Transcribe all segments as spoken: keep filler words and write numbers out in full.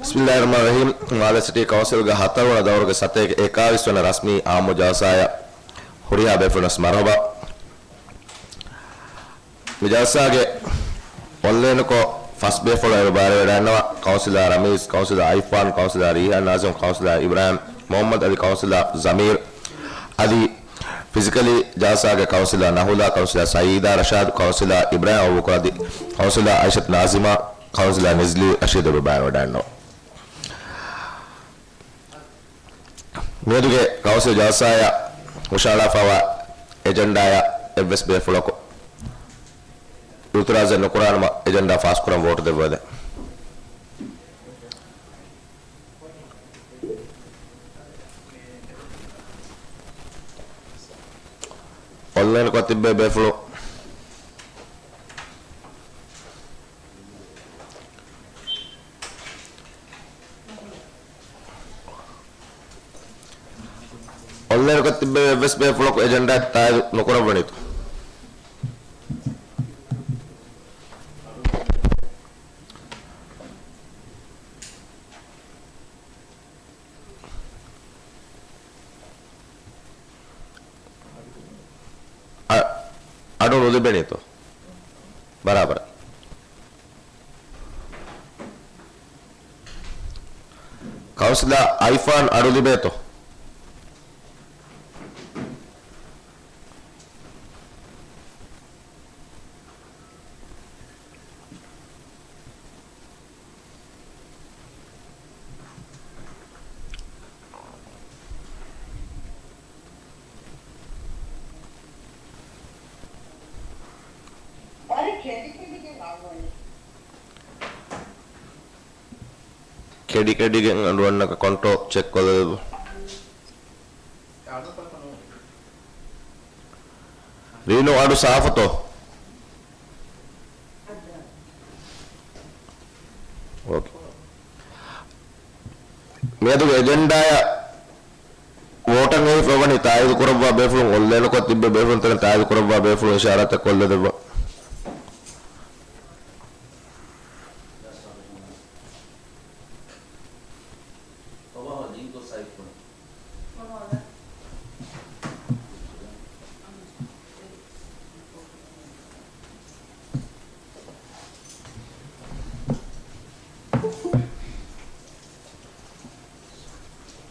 ބިސްމިއްލާހިއްރަޙްމާނިއްރަޙީމް. މާލެ ސިޓީ ކައުންސިލްގެ ހަތަރުވަނަ ދައުރުގެ ސަތޭކަ އެކާވީސް ވަނަ ރަސްމީ އާއްމު ޖަލްސާއަށް ހުރިހާ ބޭފުޅުންނަށް މަރުޙަބާ. މި ޖަލްސާގެ އޮންލައިންކޮށް ފަސް ބޭފުޅުން އޭރު ބައިވެރިވެވަޑައިގަންނަވާ، ކައުންސިލަރ ރަމީޒް، ކައުންސިލަރ އައިފާން، ކައުންސިލަރ ރީހާން ނާޒިމް، ކައުންސިލަރ އިބްރާހިމް މުޙައްމަދު އަލީ، ކައުންސިލަރ ޒަމީރް އަދި ފިޒިކަލީ ޖަލްސާގެ ކައުންސިލަރ ނަހުލާ، ކައުންސިލަރ ސައީދާ ރަޝާދު، ކައުންސިލަރ އިބްރާހިމް އަބޫބަކުރު އަދި ކައުންސިލަރ އައިޝަތު ނާޒިމާ، ކައުންސިލަރ ނިޒްލީ ރަޝީދު އޭރު ބައިވެރިވެވަޑައިގަންނަވާ. މިއަދުގެ ކައުންސިލް ޖަލްސާއަށް ހުށަހަޅާފައިވާ އެޖެންޑާއަށް އެއްވެސް ބޭފުޅަކު އިއުތިރާޒެއް ނުކުރާނަމަ، އެޖެންޑާ ފާސްކުރަން ވޯޓު ދެއްވަދެން. އޮންލައިންކޮށް ތިއްބޭ ބޭފުޅުން. އޮންލައިންކޮށް ތިއްބެވި އެއްވެސް ބޭފުޅަކު އެޖެންޑާއަށް ތާއީދު ނުކުރައްވަނީތޯ؟ އަ-، އަޑު ނުލިބެނީތޯ؟ ބަރާބަރަށް. ކައުންސިލަރ އައިފާން އަޑު ލިބޭތޯ؟ ކެޑިކެޑިގެން އަޑުއަންނަކަ ކޮންޓްރޯލް ޗެކް ކޮށްލެވޭ. ރީނޫ އަޑު ސާފުތޯ؟ އޯކޭ. މިއަދުގެ އެޖެންޑާއަށް ވޯޓަށް އެހިފަވަނީ ތާއީދު ކުރައްވާ ބޭފުޅުން އޮންލައިންކޮށް ތިއްބެވި ބޭފުޅުން ތެރެއިން ތާއީދު ކުރައްވާ ބޭފުޅުން އިޝާރާތެއް ކޮށްލަދެއްވާ.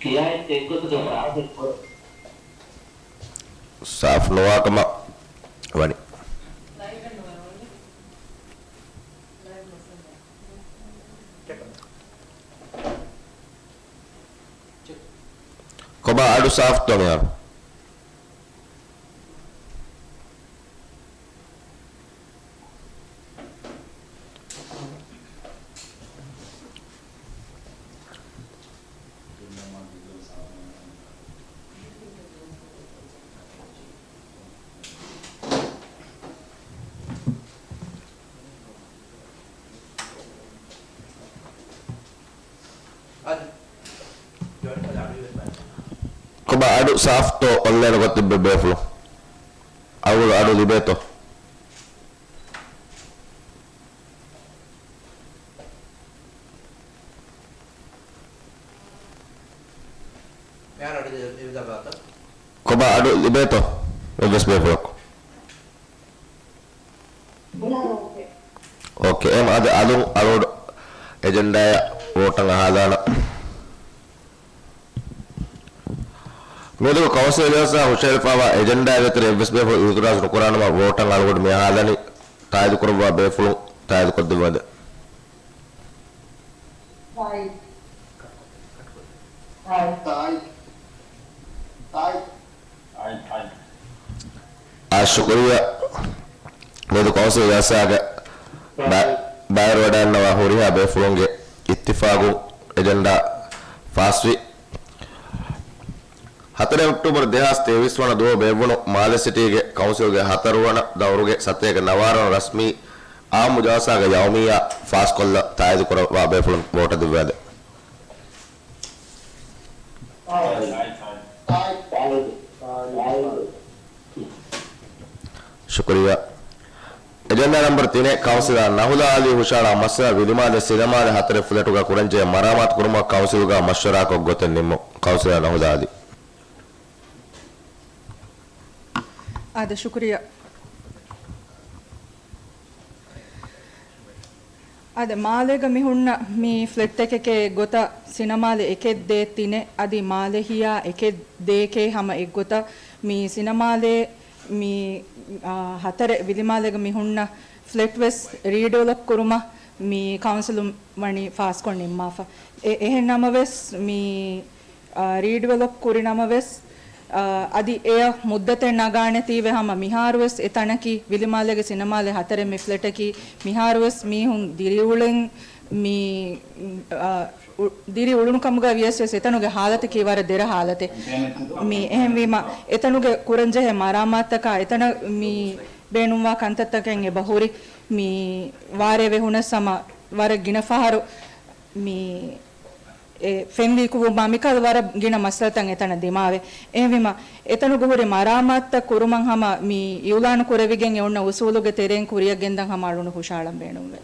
ކިޔާއިން އެއްގޮތުގަ ސާފެއް ކުރުން. ސާފު ނުވާކަމަށް ވަނީ. ކޮބާ އަޑު ސާފުތޯ މިހާރު؟ ކޮބާ އަޑު ސާފުތޯ އޮންލައިންކޮށް ތިއްބެވި ބޭފުޅުން؟ އަޅުގަނޑު އަޑު ލިބޭތޯ؟ ކޮބާ އަޑު ލިބޭތޯ އެއްވެސް ބޭފުޅަކު؟ އޯކޭ، އެހެން އަދި އަލުން އަޅުގަނޑު އެޖެންޑާއަށް ވޯޓަށް އަހާލާނަން. މިއަދު ކައުންސިލް ޖަލްސާ ހުށަހެޅިފައިވާ އެޖެންޑާގެ ތެރެ އެއްވެސް ބޭފުޅު އިއުތިރާޒު ނުކުރާނަމަ، ވޯޓަށް އަޅުގަނޑު މި އަހާލަނީ ތާއީދު ކުރައްވާ ބޭފުޅުން ތާއީދު ކޮށްދެއްވަދެން. އާ، ޝުކުރިއްޔާ. މިއަދު ކައުންސިލް ޖަލްސާގަ ބަ-، ބައިވެރިވަޑައިގަންނަވާ ހުރިހާ ބޭފުޅުންގެ އިއްތިފާގުން އެޖެންޑާ ފާސްވި. ހަތަރެއް އޮކްޓޫބަރު ދެހާސް ތޭވީސް ވަނަ ދުވަހު ބޭއްވުނު މާލެ ސިޓީގެ ކައުންސިލްގެ ހަތަރުވަނަ ދައުރުގެ ސަތޭކަ ނަވާރަ ވަނަ ރަސްމީ އާއްމު ޖަލްސާގެ ޔައުމިއްޔާ ފާސްކޮށްލަން ތާއީދު ކުރައްވާ ބޭފުޅުން ވޯޓަށް ދެއްވާދެ. ޝުކުރިއްޔާ. އެޖެންޑާ ނަމްބަރު ތިނެއް، ކައުންސިލަރ ނަހުލާ އަލީ ހުށަހަޅާ މައްސަލަ، ވިލިމާލެ ސިނަމާލެ ހަތަރެއް ފްލެޓުގަ ކުރަންޖެހޭ މަރާމާތު ކުރުމަށް ކައުންސިލުގަ މަޝްވަރާކޮށް ގޮތެއް ނިންމުން. ކައުންސިލަރ ނަހުލާ އަލީ. އާދެ، ޝުކުރިއްޔާ. އާދެ، މާލޭގަ މި ހުންނަ މި ފްލެޓްތަކެކޭ ގޮތަށް ސިނަމާލެ އެކެއް ދޭއް ތިނެއް، އަދި މާލެ ހިޔާ އެކެއް ދޭކޭ ހަމަ އެއްގޮތަށް މި ސިނަމާލެ މި، އާ، ހަތަރެއް ވިލިމާލޭގަ މި ހުންނަ ފްލެޓް ވެސް ރީޑިވެލޮޕް ކުރުމަށް މި ކައުންސިލުން ވަނީ ފާސްކޮށް ނިންމާފަ. އެ، އެހެން ނަމަވެސް މި، އާ، ރީޑިވެލޮޕް ކުރި ނަމަވެސް، އާ، އަދި އެޔަށް މުއްދަތެއް ނަގާނެތީވެ ހަމަ މިހާރުވެސް އެ ތަނަކީ ވިލިމާލޭގެ ސިނަމާލެ ހަތަރެއް މި ފްލެޓަކީ މިހާރުވެސް މީހުން ދިރިއުޅެން މި، އާ، އު-، ދިރި އުޅުނު ކަމުގަ ވިޔަސް ވެސް އެތަނުގެ ހާލަތަކީ ވަރަށް ދެރަ ހާލަތެއް. މި އެހެންވީމަ އެތަނުގެ ކުރަންޖެހޭ މަރާމާތަކާ އެތަނަށް މި ބޭނުންވާ ކަންތައްތަކެއް އެބަ ހުރި. މި ވާރޭ ވެހުނަސް ހަމަ ވަރަށް ގިނަ ފަހަރު މި އެ ފެންވީ ކުވުމާ މިކަހަލަ ވަރަށް ގިނަ މައްސަލަތައް އެތަނަށް ދިމާވޭ. އެހެންވީމަ އެތަނުގަ ހުރި މަރާމާތުތައް ކުރުމަށް ހަމަ މި އިއުލާނު ކުރެވިގެން އެ އޮންނަ އުސޫލުގެ ތެރެއިން ކުރިއަށް ގެންދަން ހަމަ އަޅުން ހުށަހަޅަން ބޭނުންވޭ.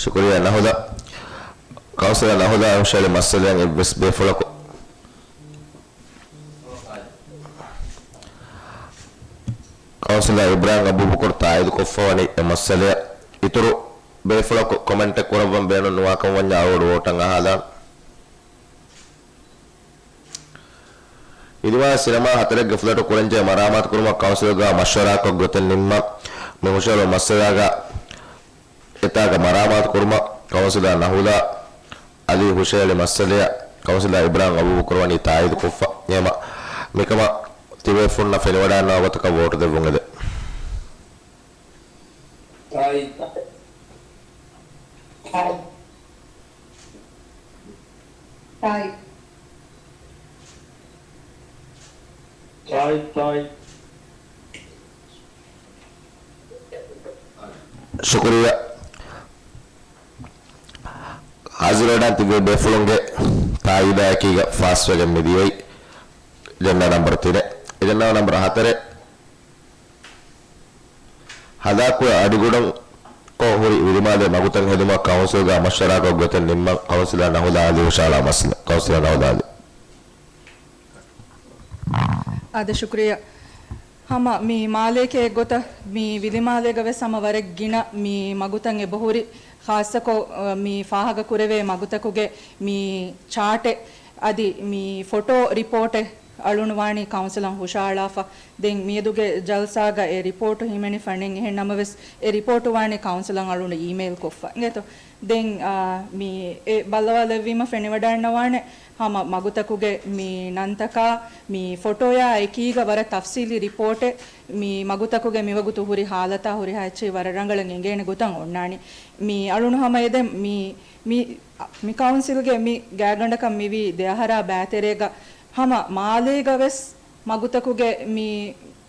ޝުކުރިއްޔާ ނަހުލާ. ކައުންސިލަރ ނަހުލާ ހުށަހެޅި މައްސަލައަށް އެއްވެސް ބޭފުޅަކު ކައުންސިލަރ އިބްރާހިމް އަބޫބަކުރު ތާއީދުކޮށްފަވަނީ އެ މައްސަލައަށް. އިތުރު ބޭފުޅަކު ކޮމެންޓެއް ކުރައްވަން ބޭނުން ނުވާކަމަށް ވަންޏާ އަޅުގަނޑު ވޯޓަށް އަހާލާން. އިދިވާ ސިނަމާ ހަތަރެއްގެ ފްލެޓު ކުރަންޖެހޭ މަރާމާތު ކުރުމަށް ކައުންސިލުގަ މަޝްވަރާކޮށް ގޮތެއް ނިންމަން. މި ހުށަހެޅު މައްސަލާގަ އެތާގަ މަރާމާތު ކުރުމަށް ކައުންސިލަރ ނަހުލާ އަލީ ހުށަހެޅި މައްސަލަޔަށް ކައުންސިލަރ އިބްރާހިމް އަބޫބަކުރު ވަނީ ތާއީދުކޮށްފަ. އެހެމަ މިކަމަށް ތިބޭފުންނަށް ފެނިވަޑައިންނަވާ ގޮތަކަށް ވޯޓު ދެއްވުން އެދެން. ތާއީދު. ތާއީދު. ތާއީދު. ތާއީދު، ތާއީދު. ޝުކުރިއްޔާ. ހާޒިރުވެޑާން ތިބި ބޭފުޅުންގެ ތާއީދާއެކީގަ ފާސްވެގެން މިދިޔައީ އެޖެންޑާ ނަމްބަރު ތިނެއް. އެޖެންޑާ ނަމްބަރު ހަތަރެއް. ހަލާކުވެ އަޑިގަނޑު ކޮށް ހުރި ވިލިމާލޭ މަގުތައް ހެދުމަށް ކައުންސިލްގަ މަޝްވަރާކޮށް ގޮތެއް ނިންމަން ކައުންސިލަރ ނަހުލާ އަލީ ހުށަހަޅާ މައްސަލަ. ކައުންސިލަރ ނަހުލާ އަލީ. އާދެ، ޝުކުރިއްޔާ. ހަމަ މި މާލޭގެ ގޮތަށް މި ވިލިމާލޭގަ ވެސް ހަމަ ވަރަށް ގިނަ މި މަގުތައް އެބަހުރި، ޚާއްޞަކޮށް، އަ، މި ފާހަގަ ކުރެވޭ މަގުތަކުގެ މި ޗާޓެއް އަދި މި ފޮޓޯ ރިޕޯޓެއް އަޅުން ވާނީ ކައުންސިލަށް ހުށަހަޅާފަ. ދެން މިއަދުގެ ޖަލްސާގަ އެ ރިޕޯޓު ހިމެނިފަ ނެތް. އެހެން ނަމަވެސް، އެ ރިޕޯޓު ވާނީ ކައުންސިލަށް އަޅުން އީމެއިލް ކޮށްފަ. އިނގޭތޯ؟ ދެން، އާ، މި އެ ބައްލަވާލެއްވީމަ ފެނިވަޑައިންނަވާނެ ހަމަ މަގުތަކުގެ މި ނަންތަކާ، މި ފޮޓޯޔާ އެކީގަ ވަރަށް ތަފްސީލީ ރިޕޯޓެއް، މި މަގުތަކުގެ މިވަގުތު ހުރި ހާލަތާ ހުރިހާ އެއްޗެހި ވަރަށް ރަނގަޅަށް އެނގޭނެ ގޮތަށް އޮންނާނީ. މި އަޅުން ހަމަ އެދެން މި، މި، މި ކައުންސިލްގެ މި ގާތްގަނޑަކަށް މިވީ ދެ އަހަރާ ބައިތެރޭގަ ހަމަ މާލޭގަ ވެސް މަގުތަކުގެ މި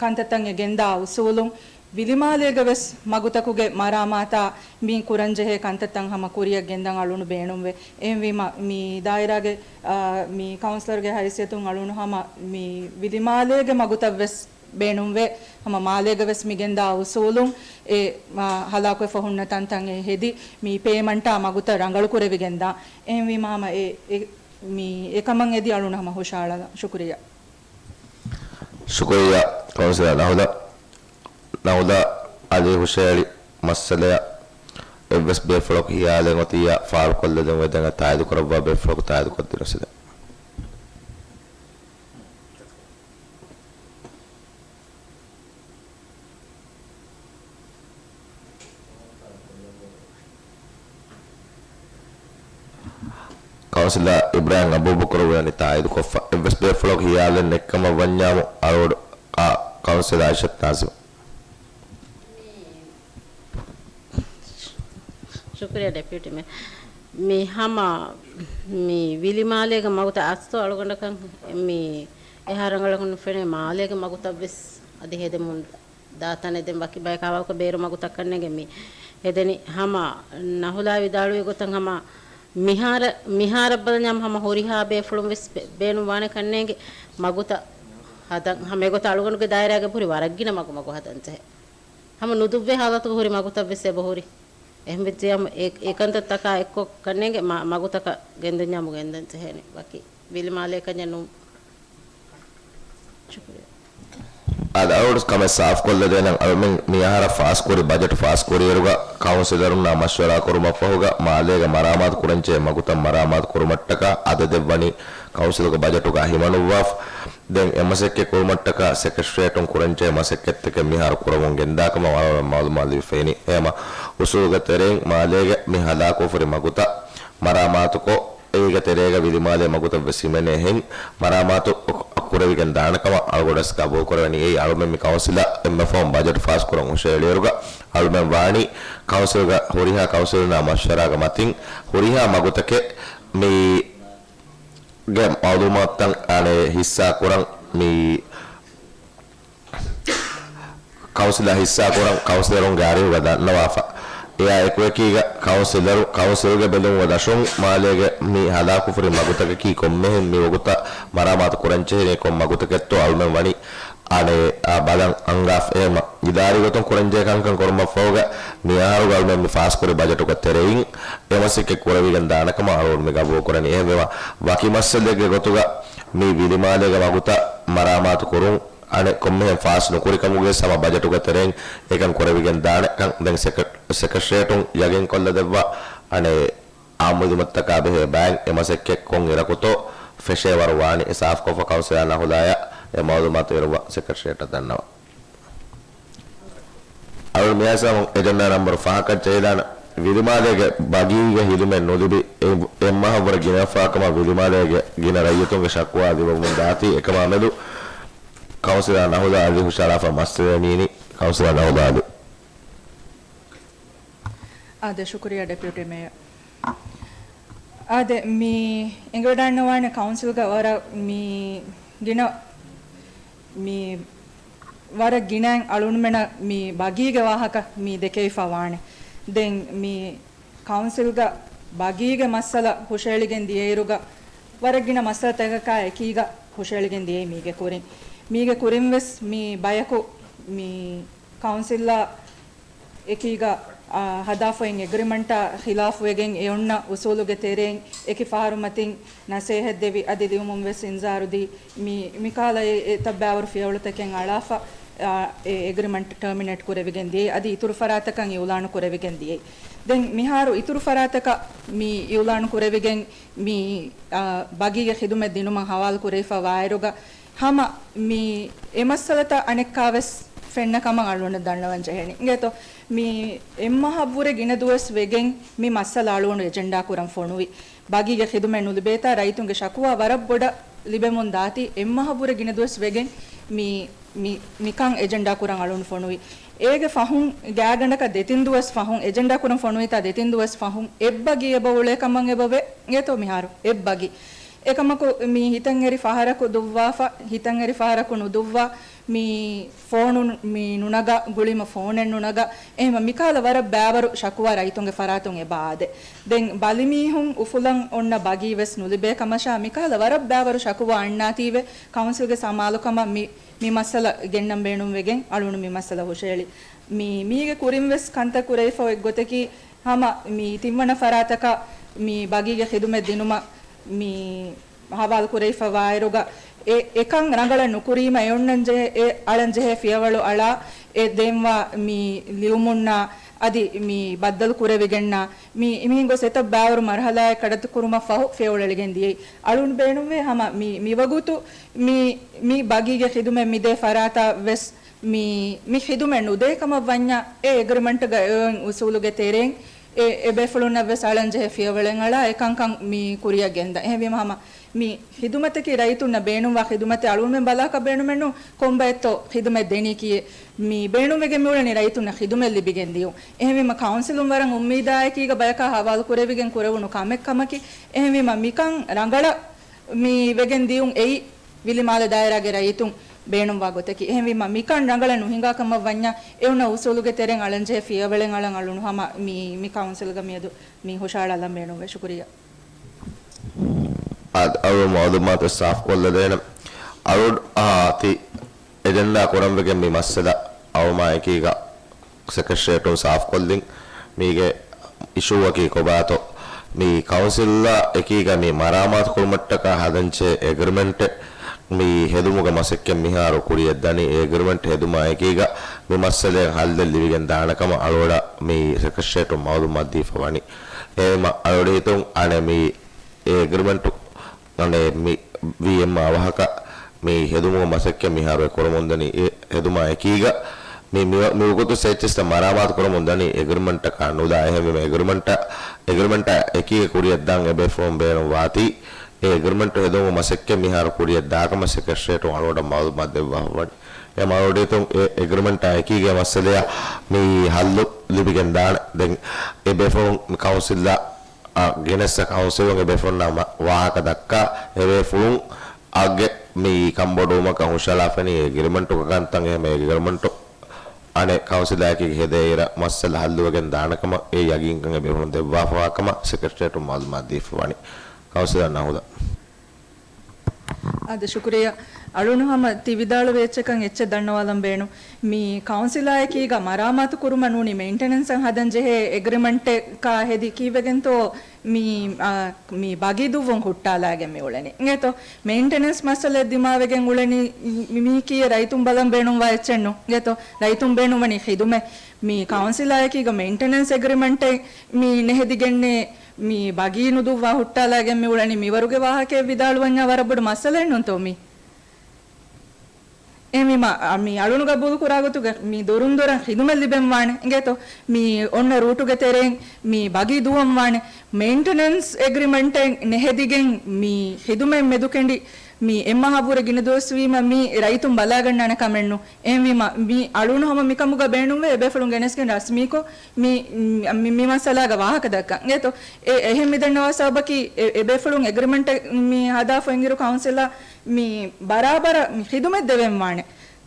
ކަންތައްތައް އެ ގެންދާ އުސޫލުން، ވިލިމާލޭގަ ވެސް މަގުތަކުގެ މަރާމާތާ މި ކުރަންޖެހޭ ކަންތައްތައް ހަމަ ކުރިއަށް ގެންދަން އަޅުން ބޭނުންވޭ. އެހެންވީމަ، މި ދާއިރާގެ، އާ، މި ކައުންސިލަރުގެ ހައިސިއްޔަތުން އަޅުން ހަމަ މި ވިލިމާލޭގެ މަގުތައް ވެސް ބޭނުންވޭ. ހަމަ މާލޭގަ ވެސް މި ގެންދާ އުސޫލުން އެ، އާ، ހަލާކުވެފަ ހުންނަ ތަންތަން އެ ހެދި މި ޕޭމަންޓާ މަގުތައް ރަނގަޅު ކުރެވިގެންދާ. އެހެންވީމަ ހަމަ އެ، އެ، މި އެކަމަށް އެދި އަޅުން ހަމަ ހުށަހަޅާލަން. ޝުކުރިއްޔާ. ޝުކުރިއްޔާ ކައުންސިލަރ ނަހުލާ. ނަހުލާ އަލީ ހުށަހެޅި މައްސަލަޔަށް އެއްވެސް ބޭފުޅަކު ހިޔާލެއް އޮތިއްޔާ ފާޅުކޮށްލެދެން ވެދެން ތާއީދު ކުރައްވާ ބޭފުޅަކު ތާއީދު ކޮށްދިނުސެދެ. ކައުންސިލަރ އިބްރާހިމް އަބޫބަކުރު ވަނީ ތާއީދުކޮށްފަ. އެއްވެސް ބޭފުޅަކު ހިޔާލެއް ނެތްކަމަށް ވަންޏާމު އަޅުގަނޑު އާ ކައުންސިލަރ އައިޝަތު ނާޒިމް. ޝުކުރިއްޔާ ޑެޕިއުޓީ މޭ. މި ހަމަ މި ވިލިމާލޭގެ މަގުތައް އަސްލު އަޅުގަނޑަކަށް މި އެހާ ރަނގަޅަކަށް ނުފެނޭ. މާލޭގެ މަގުތައް ވެސް އަދި ހެދެމުން ދާތަނެއް. ދެން ވަކި ބަޔަކާ ވާކަ ބޭރު މަގުތައް ކަންނޭނގެ މި ހެދެނީ. ހަމަ ނަހުލާ ވިދާޅުވި ގޮތަށް ހަމަ މިހާރަ، މިހާރަށް ބަލަންޏާމު ހަމަ ހުރިހާ ބޭފުޅުން ވެސް ބޭ، ބޭނުން ވާނެ ކަންނޭނގެ މަގުތައް ހަދަން ހަމަ އެގޮތަށް އަޅުގަނޑުގެ ދާއިރާގެ ހުރި ވަރަށް ގިނަ މަގު މަގު ހަދަން ޖެހޭ. ހަމަ ނުދުއްވޭ ހާލަތުގަ ހުރި މަގުތައްވެސް އެބަހުރި. އެހެންވެއްޖެ ހަމަ އެ، އެކަންތައްތަކާ އެއްކޮށް ކަންނޭނގެ މަ، މަގުތަކަށް ގެންދަންޏާމު ގެންދަން ޖެހޭނެ. ވަކި ވިލިމާލޭ ކަންޏެއް ނޫން. ޝުކުރިއްޔާ. އާދެ، އަޅުގަނޑު ކަމެއް ސާފުކޮށްލަދޭނަން. އަޅުމެން މިއަހަރަށް ފާސްކުރި ބަޖެޓު ފާސްކުރިއިރުގަ ކައުންސިލަރުންނާ މަޝްވަރާކުރުމަށްފަހުގަ މާލޭގަ މަރާމާތު ކުރަންޖެހޭ މަގުތައް މަރާމާތު ކުރުމަށްޓަކާ އަދަދެއްވަނީ ކައުންސިލުގެ ބަޖެޓުގަ ހިމަނުއްވާފަ. ދެން އެ މަސައްކަތް ކުރުމަށްޓަކާ ސެކްރެޓަރިއޭޓުން ކުރަންޖެހޭ މަސައްކަތްތަކެއް މިހާރު ކުރަމުން ގެންދާކަމަށް ވަރަށް މައުލޫމާތު ލިބިފައިނީ. އެހެމަ އުސޫލުގެ ތެރެއިން މާލޭގެ މި ހަލާކުފުރި މަގުތައް މަރާމާތުކޮށް، އޭގެ ތެރޭގަ ވިލިމާލޭ މަގުތައް ވެސް ހިމެނޭ ހެން މަރާމާތު ކުރެވިގެން ދާނެ ކަމަށް އަޅުގަނޑު ވެސް ގަބޫލު ކުރެވެނީ. އެއީ އަޅުމެން މި ކައުންސިލަށް އެންމެ ފަހުން ބަޖެޓު ފާސް ކުރަން ހުށައެޅިއިރުގަ އަޅުމެން ވާނީ ކައުންސިލްގަ ހުރިހާ ކައުންސިލުންނާ މަޝްވަރާގެ މަތިން ހުރިހާ މަގުތަކެއް މީގެ މައުލޫމާތުތައް އަނެއް ހިއްސާ ކުރަން މި ކައުންސިލާ ހިއްސާކުރަން ކައުންސިލަރުންގެ އަރިހުގަ ދަންނަވާފަ. އެއާ އެކުއެކީގަ ކައުންސިލަރު، ކައުންސިލްގެ ބެލުމުގަ ދަށުން މާލޭގެ މި ހަލާކުފުރި މަގުތަކަކީ ކޮންމެހެން މި ވަގުތަށް މަރާމާތު ކުރަންޖެހޭނީ ކޮން މަގުތަކެއްތޯ އަޅުމެން ވަނީ އަނެއް އާ ބަލަން އަންގާފަ. އެހެމަ އިދާރީ ގޮތުން ކުރަންޖެހޭ ކަންކަން ކުރުމަށްފަހުގަ މި އަހަރުގަ އަޅުމެން މި ފާސްކުރި ބަޖެޓުގެ ތެރެއިން އެ މަސައްކަތް ކުރެވިގެން ދާނެ ކަމަށް އަޅުގަނޑު މި ގަބޫލު ކުރަނީ. އެހެންވީމަ ވަކި މައްސަލައެއްގެ ގޮތުގަ މި ވިލިމާލޭގެ މަގުތައް މަރާމާތު ކުރުން އަނެއް ކޮންމެހެން ފާސް ނުކުރި ކަމުގެ ހަމަ ބަޖެޓުގެ ތެރެއިން އެކަން ކުރެވިގެން ދާނެ ކަން ދެން ސެކްރެ، ސެކްރެޓަރިއޭޓުން ޔަގީން ކޮށްލަދެއްވާ. އަނެއް އާއްމު ހިދުމަތްތަކާ ބެހޭ ބައެއް އެ މަސައްކަތް ކޮން އިރަކުތޯ ފެށޭ ވަރު ވާނީ އެ ސާފުކޮށްފަ ކައުންސިލާ ނަހުލާޔަށް އެ މައުލޫމާތު އިރުއްވާ ސެކްރެޓަރިއޭޓަށް ދަންނަވާ. އަޅުގަނޑު މިއައިސް ހަމަ އެޖެންޑާ ނަމްބަރު ފަހަކަށް ޖެހިލާނަ. ވިލިމާލޭގެ ބަގީގެ ހިދުމަތް ނުލިބި އެ، އެއްމަހަށްވުރެ ގިނަ ވެފާކަމަށް ވިލިމާލޭގެ ގިނަ ރައްޔިތުންގެ ޝަކުވާ ލިބެމުން ދާތީ. އެކަމާ މެދު ކައުންސިލާ ނަހުލާ އަލީ ހުށަހަޅާފަ މައްސަލައެއް މީނީ. ކައުންސިލާ ނަހުލާ އަލީ. އާދެ، ޝުކުރިއްޔާ ޑެޕިއުޓީ މޭޔަރ. އާދެ، މި އެނގިވަޑައިގަންނަވާނެ ކައުންސިލްގަ ވަރަށް މި ގިނަ، މި ވަރަށް ގިނައިން އަޅުގަނޑުމެނަށް މި ބަގީގެ ވާހަކަ މި ދެކެވިފަ ވާނެ. ދެން މި ކައުންސިލްގަ ބަގީގެ މައްސަލަ ހުށައެޅިގެން ދިޔައިރުގަ ވަރަށް ގިނަ މައްސަލަތަކަކާ އެކީގަ ހުށައެޅިގެން ދިޔައީ މީގެ ކުރިން. މީގެ ކުރިން ވެސް މި ބަޔަކު މި ކައުންސިލްއާ އެކީގަ، އާ، ހަދާފައިން އެގްރިމަންޓާ ޚިލާފުވެގެން އެ އޮންނަ އުސޫލުގެ ތެރެއިން އެކި ފަހަރު މަތިން ނަސޭހަތް ދެވި، އަދި ލިޔުމުން ވެސް އިންޒާރު ދީ، މި، މިކާލަ އެ، އެތައް ބައިވަރު ފިޔަވަޅުތަކެއް އަޅާފަ، އާ، އެ އެގްރިމަންޓް ޓާމިނޭޓް ކުރެވިގެން ދިޔައީ. އަދި އިތުރު ފަރާތަކަށް އިއުލާނު ކުރެވިގެން ދިޔައީ. ދެން މިހާރު އިތުރު ފަރާތަކަށް މި އިއުލާނު ކުރެވިގެން މި، އާ، ބަގީގެ ޚިދުމަތް ދިނުމަށް ހަވާލު ކުރެވިފަ ވާއިރުގަ، ހަމަ މި އެ މައްސަލަތައް އަނެއްކާވެސް ފެންނަ ކަމަށް އަޅުގަނޑަށް ދަންނަވަން ޖެހޭނެ. އިނގޭތޯ، މި އެއްމަހަށްވުރެ ގިނަ ދުވަސް ވެގެން މި މައްސަލަ އަޅުގަނޑު އެޖެންޑާ ކުރަން ފޮނުވި. ބަގީގެ ޚިދުމަތް ނުލިބޭތާ ރައްޔިތުންގެ ޝަކުވާ ވަރަށް ބޮޑަށް ލިބެމުން ދާތީ، އެއްމަހަށްވުރެ ގިނަ ދުވަސް ވެގެން މި، މި، މިކަން އެޖެންޑާ ކުރަން އަޅުގަނޑު ފޮނުވި. އޭގެ ފަހުން ގާތްގަނޑަކަށް ދެތިން ދުވަސް ފަހުން، އެޖެންޑާ ކުރަން ފޮނުވިތާ ދެތިން ދުވަސް ފަހުން އެއްބަގީ އެބަ އުޅޭ ކަމަށް އެބަ ވޭ. އިނގޭތޯ މިހާރު އެއްބަގީ. އެކަމަކު މި ހިތަށް އެރި ފަހަރަކު ދުއްވާފަ، ހިތަށް އެރި ފަހަރަކު ނުދުއްވާ، މި ފޯނު މި ނުނަގާ، ގުޅީމަ ފޯނެއް ނުނަގާ، އެހެންވީމަ މިކާލަ ވަރަށް ބައިވަރު ޝަކުވާ ރައްޔިތުންގެ ފަރާތުން އެބަ އާދޭ. ދެން ބަލިމީހުން އުފުލަން އޮންނަ ބަގީ ވެސް ނުލިބޭ ކަމަށާ، މިކާލަ ވަރަށް ބައިވަރު ޝަކުވާ އަންނާތީވެ، ކައުންސިލްގެ ސަމާލުކަމަށް މި، މި މައްސަލަ ގެންނަން ބޭނުންވެގެން އަޅުގަނޑު މި މައްސަލަ ހުށައެޅި. މި، މީގެ ކުރިން ވެސް ކަންތައް ކުރެވިފަ އޮތް ގޮތަކީ، ހަމަ މި ތިންވަނަ ފަރާތަކަށް މި ބަގީގެ ޚިދުމަތް ދިނުމަށް މި ހަވާލު ކުރެވިފަ ވާއިރުގަ، އެ، އެކަން ރަނގަޅަށް ނުކުރީމަ އެ އޮންނަން ޖެހޭ، އެ އަޅަން ޖެހޭ ފިޔަވަޅު އަޅާ، އެ ދޭންވާ މި ލިޔުމުންނާ އަދި މި ބައްދަލު ކުރެވިގެންނާ، މި، މިހެން ގޮސް އެތައް ބައިވަރު މަރުހަލާއެއް ކަޑައްތު ކުރުމަށް ފަހު ފިޔަވަޅު އެޅިގެން ދިޔައީ. އަޅުން ބޭނުންވޭ ހަމަ މި، މިވަގުތު މި، މި ބަގީގެ ޚިދުމަތް މިދޭ ފަރާތަށް ވެސް މި، މި ޚިދުމަތް ނުދޭ ކަމަށް ވަންޏާ، އެ އެގްރިމަންޓްގަ އޮތް އުސޫލުގެ ތެރެއިން އެ، އެ ބޭފުޅުންނަށް ވެސް އަޅަން ޖެހޭ ފިޔަވަޅެއް އަޅާ، އެ ކަންކަން މި ކުރިއަށް ގެންދަން. އެހެންވީމަ ހަމަ މި ޚިދުމަތަކީ ރައްޔިތުންނަށް ބޭނުންވާ ޚިދުމަތެއް. އަޅުގަނޑުމެން ބަލާކަށް ބޭނުމެއްނު ކޮންބައެއްތޯ ޚިދުމަތް ދެނީކީއެއް. މި ބޭނުންވެގެން މިއުޅެނީ ރައްޔިތުންނަށް ޚިދުމަތް ލިބިގެން ދިޔުން. އެހެންވީމަ ކައުންސިލުން ވަރަށް އުއްމީދާއެކީގަ ބަޔަކާ ހަވާލު ކުރެވިގެން ކުރެވުނު ކަމެއް ކަމަކީ. އެހެންވީމަ މިކަން ރަނގަޅަށް މި ވެގެން ދިޔުން އެއީ ވިލިމާލެ ދާއިރާގެ ރައްޔިތުން ބޭނުންވާ ގޮތަކީ. އެހެންވީމަ މިކަން ރަނގަޅަށް ނުހިނގާ ކަމަށް ވަންޏާ، އެ އޮންނަ އުސޫލުގެ ތެރެއިން އަޅަން ޖެހޭ ފިޔަވަޅެއް އަޅަން އަޅުނު ހަމަ މި، މި ކައުންސިލްގަ މިއަދު މި ހުށައަޅާލަން ބޭނުންވޭ. ޝުކުރިއްޔާ. އަދި އަޅު މައުލޫމާތު ސާފުކޮށްލަދޭނަން. އަޅު އާ ތި އެޖެންޑާ ކުރަންވެގެން މި މައްސަލަ އަޅުމާ އެކީގަ ސެކްރެޓަރިއޭޓުން ސާފުކޮށްލިން. މީގެ އިޝޫއަކީ ކޮބާތޯ؟ މި ކައުންސިލްއާ އެކީގަ މި މަރާމާތު ކުރުމަށްޓަކާ ހަދަންޖެހޭ އެގްރިމެންޓެއް މި ހެދުމުގެ މަސައްކަތް މިހާރު ކުރިއަށް ދަނީ. އެ އެގްރިމެންޓް ހެދުމާ އެކީގަ މި މައްސަލައަށް ހައްލެއް ލިބިގެން ދާނެ ކަމަށް އަޅުގަޑަށް މި ސެކްރެޓަރިއޭޓުން މައުލޫމާތު ދީފަ ވަނީ. އެހެންވީމަ އަޅުގަޑު ހިތުން އަނެއް މި އެ އެގްރިމެންޓު އަނެއް މި ވީ އެމް އާ ވާހަކަ މި ހެދުމުގެ މަސައްކަތް މިހާރު އެ ކުރަމުންދަނީ. އެ ހެދުމާ އެކީގަ މި، މި، މިވަގުތު ސީއެޗްއެސްތައް މަރާމާތު ކުރަމުންދަނީ އެގްރިމެންޓަކާ ނުލާ. އެހެންވީމަ އެގްރިމެންޓަށް، އެގްރިމެންޓާ އެކީގަ ކުރިއަށްދާން އެބޭފުޅުން ބޭނުން ވާތީ، އެ އެގްރިމެންޓު ހެދުމުގެ މަސައްކަތް މިހާރު ކުރިއަށްދާކަމަށް ސެކްރެޓަރިއޭޓުން އަޅުގަޑަށް މައުލޫމާތު ދެއްވާފަ ވަނީ. އެ މައުލޫމާތު އެ އެގްރިމެންޓާ އެކީގަ މައްސަލައަށް މި ހައްލު ލިބިގެން ދާނެ. ދެން އެބޭފުޅުން ކައުންސިލްއާ އަށް ގެނެސް ކައުންސިލުން އެބޭފުޅުންނާ މަ-، ވާހަކަ ދައްކާ އެބޭފުޅުން އަށްގެ މި ކަންބޮޑުވުމަކަށް ހުށަހަޅާފަ ވަނީ އެގްރިމެންޓުގެ ކަންތައް. އެހެންވެ އެގްރިމެންޓު އަނެއް ކައުންސިލާއެކީގަ ހެދޭއިރަށް މައްސަލަ ހައްލުވެގެން ދާނެ ކަމަށް އެ ޔަގީންކަން އެބޭފުޅުން ދެއްވާފަވާ ކަމަށް ސެކްރެޓަރިއޭޓުން މައުލޫމާތު ދީފަ ވަނީ. ކައުންސިލަރ ނަހުލާ. އާދެ، ޝުކުރިއްޔާ. އަޅުނު ހަމަ ތި ވިދާޅުވި އެއްޗަކަށް އެއްޗެއް ދަންނަވާލަން ބޭނުން. މި ކައުންސިލާއެކީގަ މަރާމާތު ކުރުމަށް ނޫނީ މެއިންޓެނެންސަށް ހަދަން ޖެހޭ އެގްރިމެންޓެއްކާ ހެދި ކީއްވެގެންތޯ މި، އާ، މި ބަގީ ދުއްވުން ހުއްޓާލާގެން މި އުޅެނީ. އިނގޭތޯ؟ މެއިންޓެނެންސް މައްސަލައެއް ދިމާވެގެން އުޅެނީ މި، މީކީއެއް ރައްޔިތުން ބަލަން ބޭނުންވާ އެއްޗެއްނު. އިނގޭތޯ؟ ރައްޔިތުން ބޭނުންވަނީ ޚިދުމަތް. މި ކައުންސިލާއެކީގަ މެއިންޓެނެންސް އެގްރިމެންޓެއް މި ނެހެދިގެންނޭ މި ބަގީ ނުދުއްވާ ހުއްޓާލާގެން މި އުޅެނީ މިވަރުގެ ވާހަކައެއް ވިދާޅުވަންޏާ ވަރަށް ބޮޑު މައްސަލައެއްނޫންތޯ މީ؟ އެހެންވީމަ، އަ، މި އަޅުނު ގަބޫލު ކުރާގޮތުގަ މި ދޮރުން ދޮރަށް ޚިދުމަތް ލިބެން ވާނެ. އިނގޭތޯ؟ މި އޮންނަ ރޫޓުގެ ތެރެއިން މި ބަގީ ދުއްވަން ވާނެ. މެއިންޓެނެންސް އެގްރިމެންޓެއް ނެހެދިގެން މި ޚިދުމަތް މެދުކެނޑި މި އެއްމަހާ ވުރެ ގިނަ ދުވަސް ވީމަ މީ ރައްޔިތުން ބަލާގަންނާނެ ކަމެއްނު. އެހެންވީމަ، މި އަޅުނު ހަމަ މިކަމުގަ ބޭނުންވޭ އެބޭފުޅުން ގެނެސްގެން ރަސްމީކޮށް މި، މި، މި މައްސަލާގަ ވާހަކަ ދައްކަން. އިނގޭތޯ؟ އެ، އެހެން މިދަންނަވާ ސަބަބަކީ އެ، އެބޭފުޅުން އެގްރިމެންޓެއް މި ހަދާފަ އިންއިރު ކައުންސިލާ މި ބަރާބަރަށް މި ޚިދުމަތް ދެވެން ވާނެ.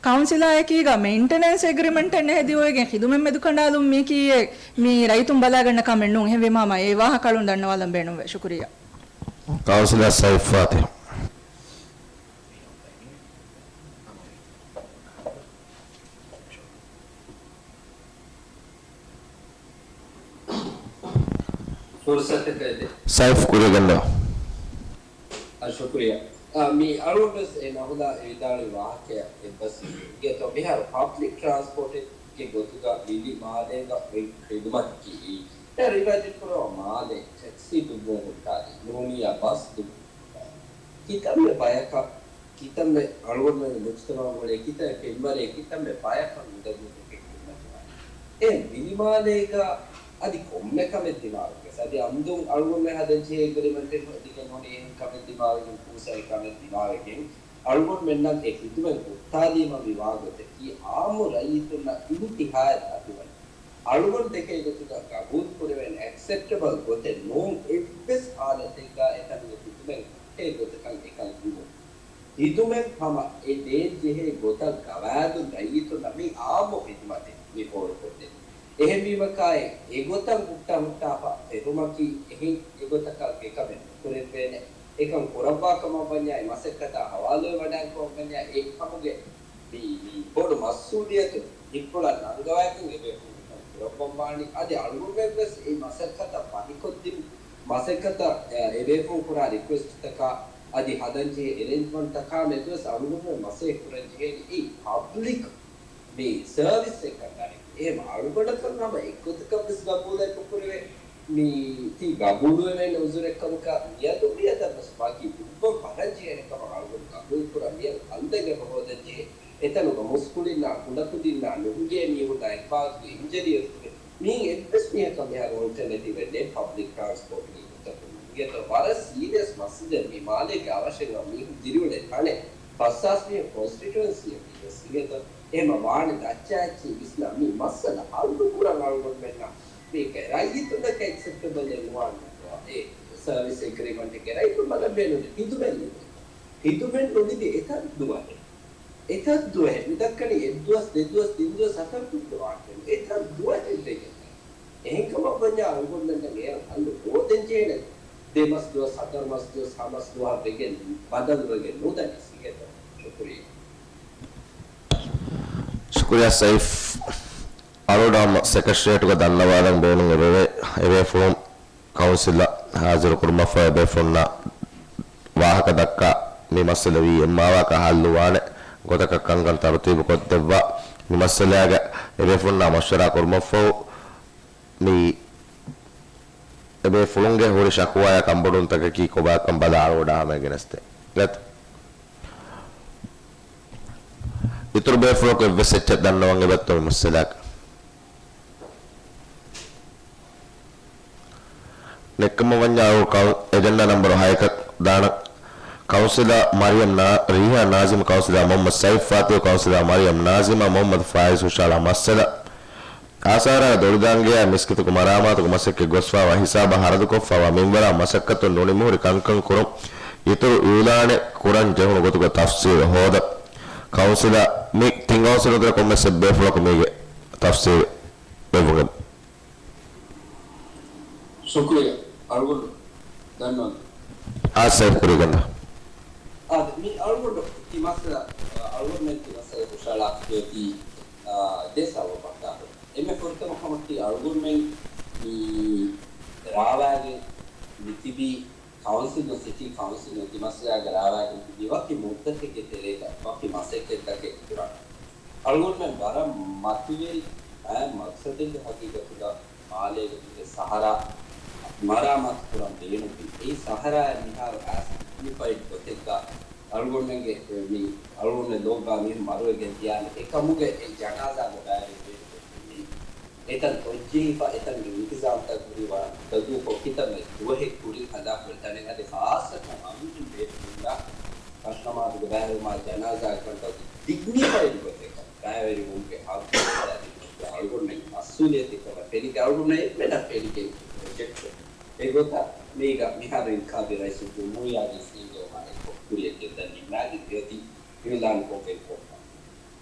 ކައުންސިލާއެކީގަ މެއިންޓެނެންސް އެގްރިމެންޓެއް ނެހެދިއޮވެގެން ޚިދުމަތް މެދުކަނޑާލުން މީކީއެއް މި ރައްޔިތުން ބަލާގަންނަ ކަމެއް ނޫން. އެހެންވީމަ ހަމަ އެ ވާހަކަ އަޅުން ދަންނަވާލަން ބޭނުންވޭ. ޝުކުރިއްޔާ. ކައުންސިލަރ ސައިފް ފާތިހު. ފުރުސަތަކަށް ދޭ. ސައިފް ކުރިއަށް ގެންދަވާ. އަ، ޝުކުރިއްޔާ. އަ، މި އަޅުގަނޑުވެސް އެ ނަހުލާ އެ ވިދާޅުވި ވާހަކަޔަށް އެއްބަސްވީ. އިނގޭތޯ މިހާރު ޕަބްލިކް ޓްރާންސްޕޯޓެއްގެ ގޮތުގަ ވިލި މާލޭގަ އޮތް ޚިދުމަތަކީ އެ ރިވައިޒް ކުރައްވާ މާލެ ޓެކްސީ ދުއްވުން ހުއްޓާލީ ނޫނިއްޔާ ބަސް ދުއްވުން ހުއްޓާލީ. ކިތަންމެ ބަޔަކަށް ކިތަންމެ އަޅުގަނޑުމެން މުޖްތަމަޢުގަ އުޅޭ ކިތަންމެ ފެންވަރެއް، ކިތަންމެ ބަޔަކަށް އުނދަގޫތަކެއް ކުރިމަތިވާނެ. އެ ވިލިމާލޭގަ އަދި ކޮންމެ ކަމެއް ދިމާވެގެން އަދި އަމްދުން އަޅުގަނޑުމެން ހަދަންޖެހޭ އެގްރިމެންޓެއް ހޯދިގެން ނޫނީ އެހެން ކަމެއް ދިމާވެގެން ފުރުސަތެއް ކަމެއް ދިމާވެގެން އަޅުގަނޑުމެންނަށް އެ ޚިދުމަތް ހުއްޓާލީމަ މި ވާގޮތަކީ އާއްމު ރައްޔިތުންނަށް އިންތިހާއަށް އަތުވަނީ. އަޅުގަނޑު ދެކޭ ގޮތުގަ ގަބޫލު ކުރެވޭނެ އެކްސެޕްޓަބަލް ގޮތެއް ނޫން އެއްވެސް ހާލަތެއްގަ އެތަނުގެ ޚިދުމަތް ހުއްޓޭ ގޮތަކަށް އެކަން ދިނުން. ޚިދުމަތް ހަމަ އެ ދޭން ޖެހޭ ގޮތަށް ގަވާއިދުން ރައްޔިތުންނަށް މި އާއްމު ޚިދުމަތެއް މި ފޯރުކޮށްދޭނެ. އެހެންވީމަ ކާއެއް އެގޮތަށް ހުއްޓާ ހުއްޓާފަ ފެށުމަކީ އެހެން އެގޮތަކަށް އެކަމެއް ނުކުރެއްވޭނެ. އެކަން ކުރައްވާ ކަމަށް ވަންޏާ އެ މަސައްކަތާ ހަވާލުވެވަޑައިގަންނަވަން ވަންޏާ އެ ކަމުގެ މި، މި ބޮޑު މަސްއޫލިއްޔަތު ހިތްޕުޅަށް ނަންގަވައިގެން އެބޭފުޅުން ކުރައްވަން ވާނީ. އަދި އަޅުގަނޑުމެންވެސް އެ މަސައްކަތަށް މަނިކޮށްދިން މަސައްކަތަށް، އެ، އެބޭފުޅުން ކުރާ ރިކުއެސްޓްތަކާ އަދި ހަދަންޖެހޭ އެރޭންޖްމަންޓްތަކާ މެދުވެސް އަޅުގަނޑުމެން މަސައްކަތް ކުރަން ޖެހޭނީ އެއީ ޕަބްލިކް މި ސަރވިސްއެއްކަން ދަނީ. އެހެން އަޅުގަނޑަކަށް ހަމަ އެއްގޮތަކަށްވެސް ގަބޫލެއް ނުކުރެވޭ. މި ތި ގަބޫލުވެވޭނެ އުޒުރެއްކަމަކަށް މިއަދު މިއަދަށްވެސް ވަކި ދުއްވަން ފަށަންޖެހޭނެ ކަމަށް އަޅުގަނޑު ގަބޫލުކުރަން. މިއަދު ކަންތައް އެބަ ހޯދަންޖެހޭ. އެތަނުގަ މުސްކުޅިންނާ ކުޑަކުދިންނާ ނުހިނގޭ މީހުންނާ އެއްބާވަތުގެ އިންޖަރީއަކުގެ މީހުން އެއްވެސް މީހަކަށް މިހާރު އޮލްޓަނޭޓިވެއް ނެތް ޕަބްލިކް ޓްރާންސްޕޯޓް މީހުންތަކުން. އިނގޭތޯ ވަރަށް ސީރިއަސް މައްސަލައެއް މި މާލޭގެ އަވަށެއް މީހުން ދިރިއުޅޭ ތަނެއް. ފަސްހާސް މީހުން ކޮންސްޓިޓުއެންސީއަކީ ވެސް އިނގޭތޯ އެހެމަ ވާނެ ދައްޗާއެއްޗި ވިސްނާ މި މައްސަލަ ހައްލު ކުރަން އަޅުގަނޑުމެންނަށް މީގެ ރައްޔިތުންނަކަށް އެކްސެޕްޓަބަލްއެއް ނުވާނެތޯ އެ ސަރވިސް އެގްރިމަންޓެއްގެ ރައްޔިތުން ބަލަން ބޭނުން ޚިދުމަތް ލިބޭ. ޚިދުމަތް ނުލިބި އެތައް ދުވަހެއް. އެތައް ދުވަހެއް. މި ދައްކަނީ އެއްދުވަސް، ދެދުވަސް، ތިންދުވަސް، ހަތަރު ދުވަސް ވާންޓެން. އެތައް ދުވަހެއް ވެގެން. އެހެންކަމަށް ވަންޏާ އަޅުގަނޑުމެންނަށް އެއަށް ހައްލު ހޯދަން ޖެހޭނެ. ދެ މަސް ދުވަސް، ހަތަރު މަސް ދުވަސް، ހަ މަސް ދުވަހަށް ވެގެން ބަދަލުވެގެން ނުދަނީ ސިގެތަ. ކުރިއަށް ސައިފް އަޅުގަނޑު ސެކްރެޓޭރިއޭޓުގަ ދަންނަވާލަން ބޭނުންވެވޭ. އެބޭފުޅުން ކައުންސިލަށް ހާޒިރު ކުރުމަށްފަހު އެބޭފުޅުންނަށް ވާހަކަ ދައްކާ މި މައްސަލަ ވީ އެއްމާ ވާކަށް ހައްލު ވާނެ ގޮތަކަށް ކަންކަން ތަރުތީބު ކޮށްދެއްވާ. މި މައްސަލައިގަ އެބޭފުޅުންނާ މަޝްވަރާ ކުރުމަށްފަހު މި އެބޭފުޅުންގެ ހުރި ޝަކުވާޔާ ކަންބޮޑުވުންތަކަކީ ކޮބާކަން ބަލާ އަޅުގަޑާ ހަމައިގެނެސްދޭ. އިތުރު ބޭފުޅަކު އެއްވެސް އެއްޗެއް ދަންނަވަން އެބައްތޯ މި މައްސަލައަކަށް. ނެއްކަމަށް ވަންޏާ އަޅު ކައު-، އެޖެންޑާ ނަމްބަރު ހައެކަށް ދާނަން. ކައުންސިލަރ މަރިޔަމް ނާ-، ރީހާ ނާޒިމް، ކައުންސިލަރ މުހައްމަދު ސައިފް ފާތިހު، ކައުންސިލަރ މަރިޔަމް ނާޒިމް، މުހައްމަދު ފާއިޒް ހުށަހަޅާ މައްސަލަ. އާސާރާ ދޮޅިދާނގެޔާ މިސްކިތުގެ މަރާމާތުގެ މަސައްކަތް ގޮސްފާވާ ހިސާބަށް ހަރަދުކޮށްފާވާ މިންވަރާ މަސައްކަތުން ނުނިމިހުރި ކަންކަން ކުރުން އިތުރު އިއުލާނެއް ކުރަން ޖެހުނު ގޮތުގެ ތަފްސީލު ހޯދަން. ކައުންސިލަރ މި ތިން ކައުންސިލުން ކޮންމެސް އެއްބޭފުޅަކު މީގެ ތަފްސީލު އެބަ ޝުކުރިއްޔާ. އަޅުގަނޑު ދަންނަވަން. އާ، ސައިފް ކުރީގަނޑަށް. އާދެ، މި އަޅުގަނޑު ތި މައްސަލަ، އަޅުގަނޑުމެން ތި މައްސަލަ ހުށަހަޅާ އޮތީ، އާ، ދެ ސަބަބަކާ. އެންމެ ފުރަތަމަ ކަމަކީ އަޅުގަނޑުމެން މި ރާވާގެ މި ތިބީ ކައުންސިލުން، ސިޓީ ކައުންސިލުން ތި މައްސަލާގެ ރާވާގެ ތިބީ ވަކި މުއްދަތެއްގެ ތެރޭގަ ވަކި މަސައްކަތްތަކެއް ކުރަން. އަޅުގަނޑުމެން ވަރަށް މަތިވެރި އާ މަގްސަދެއްގެ ހަގީގަތުގަ މާލޭގެ ތިބެ ސަހަރާ މަރާމާތު ކުރަން ބޭނުންވީ. އެއީ ސަހަރާއަށް މިހާރު އާސް ޔުނިފައިޑް ގޮތެއްގަ އަޅުގަނޑުމެންގެ މި އަޅުގަނޑުމެން ލޯބިވާ މީހުން މަރުވެގެން ދިޔާނެ. އެކަމުގެ އެ ޖަނާޒާގަ ބައިވެރި ބޭނުންވެއްޖެ. އެތަން ތޮއްޖެހިފަ، އެތަންގެ އިންތިޒާމްތައް ހުރީ ވަރަށް ދަގޫ ކޮށް ކިތަންމެ ދުވަހެއް ކުރިން ހަދާފަ ތަނެއް އަދި ޚާއްސަކޮށް އަމީރުން ބޭފުޅުންނަށް ފަސްނަމާދުގެ ބައިވެރިވުމާ ޖަނާޒާގެ ކަންތައް ޑިގްނިފައިޑް ގޮތެއްގަ ބައިވެރިވުމުގެ ހައްގު އަޅުގަނޑުމެން މަސްއޫލިއްޔަތެއް ކަމަށް ފެނިގެން އަޅުގަނޑުމެން އެންމެނަށް ފެނިގެން ޕްރޮޖެކްޓް އެގޮތަށް މީގަ މިހާރު އިންތިޚާބީ ރައީސު ޖުމްހޫރިއްޔާގެ ސީއީއޯ މާލެ ކޮށް ކުރިޔަށް ގެންދަން ނިންމާގެން އެއޮތީ އިއުލާން ކޮށްގެން ކޮށްފަ.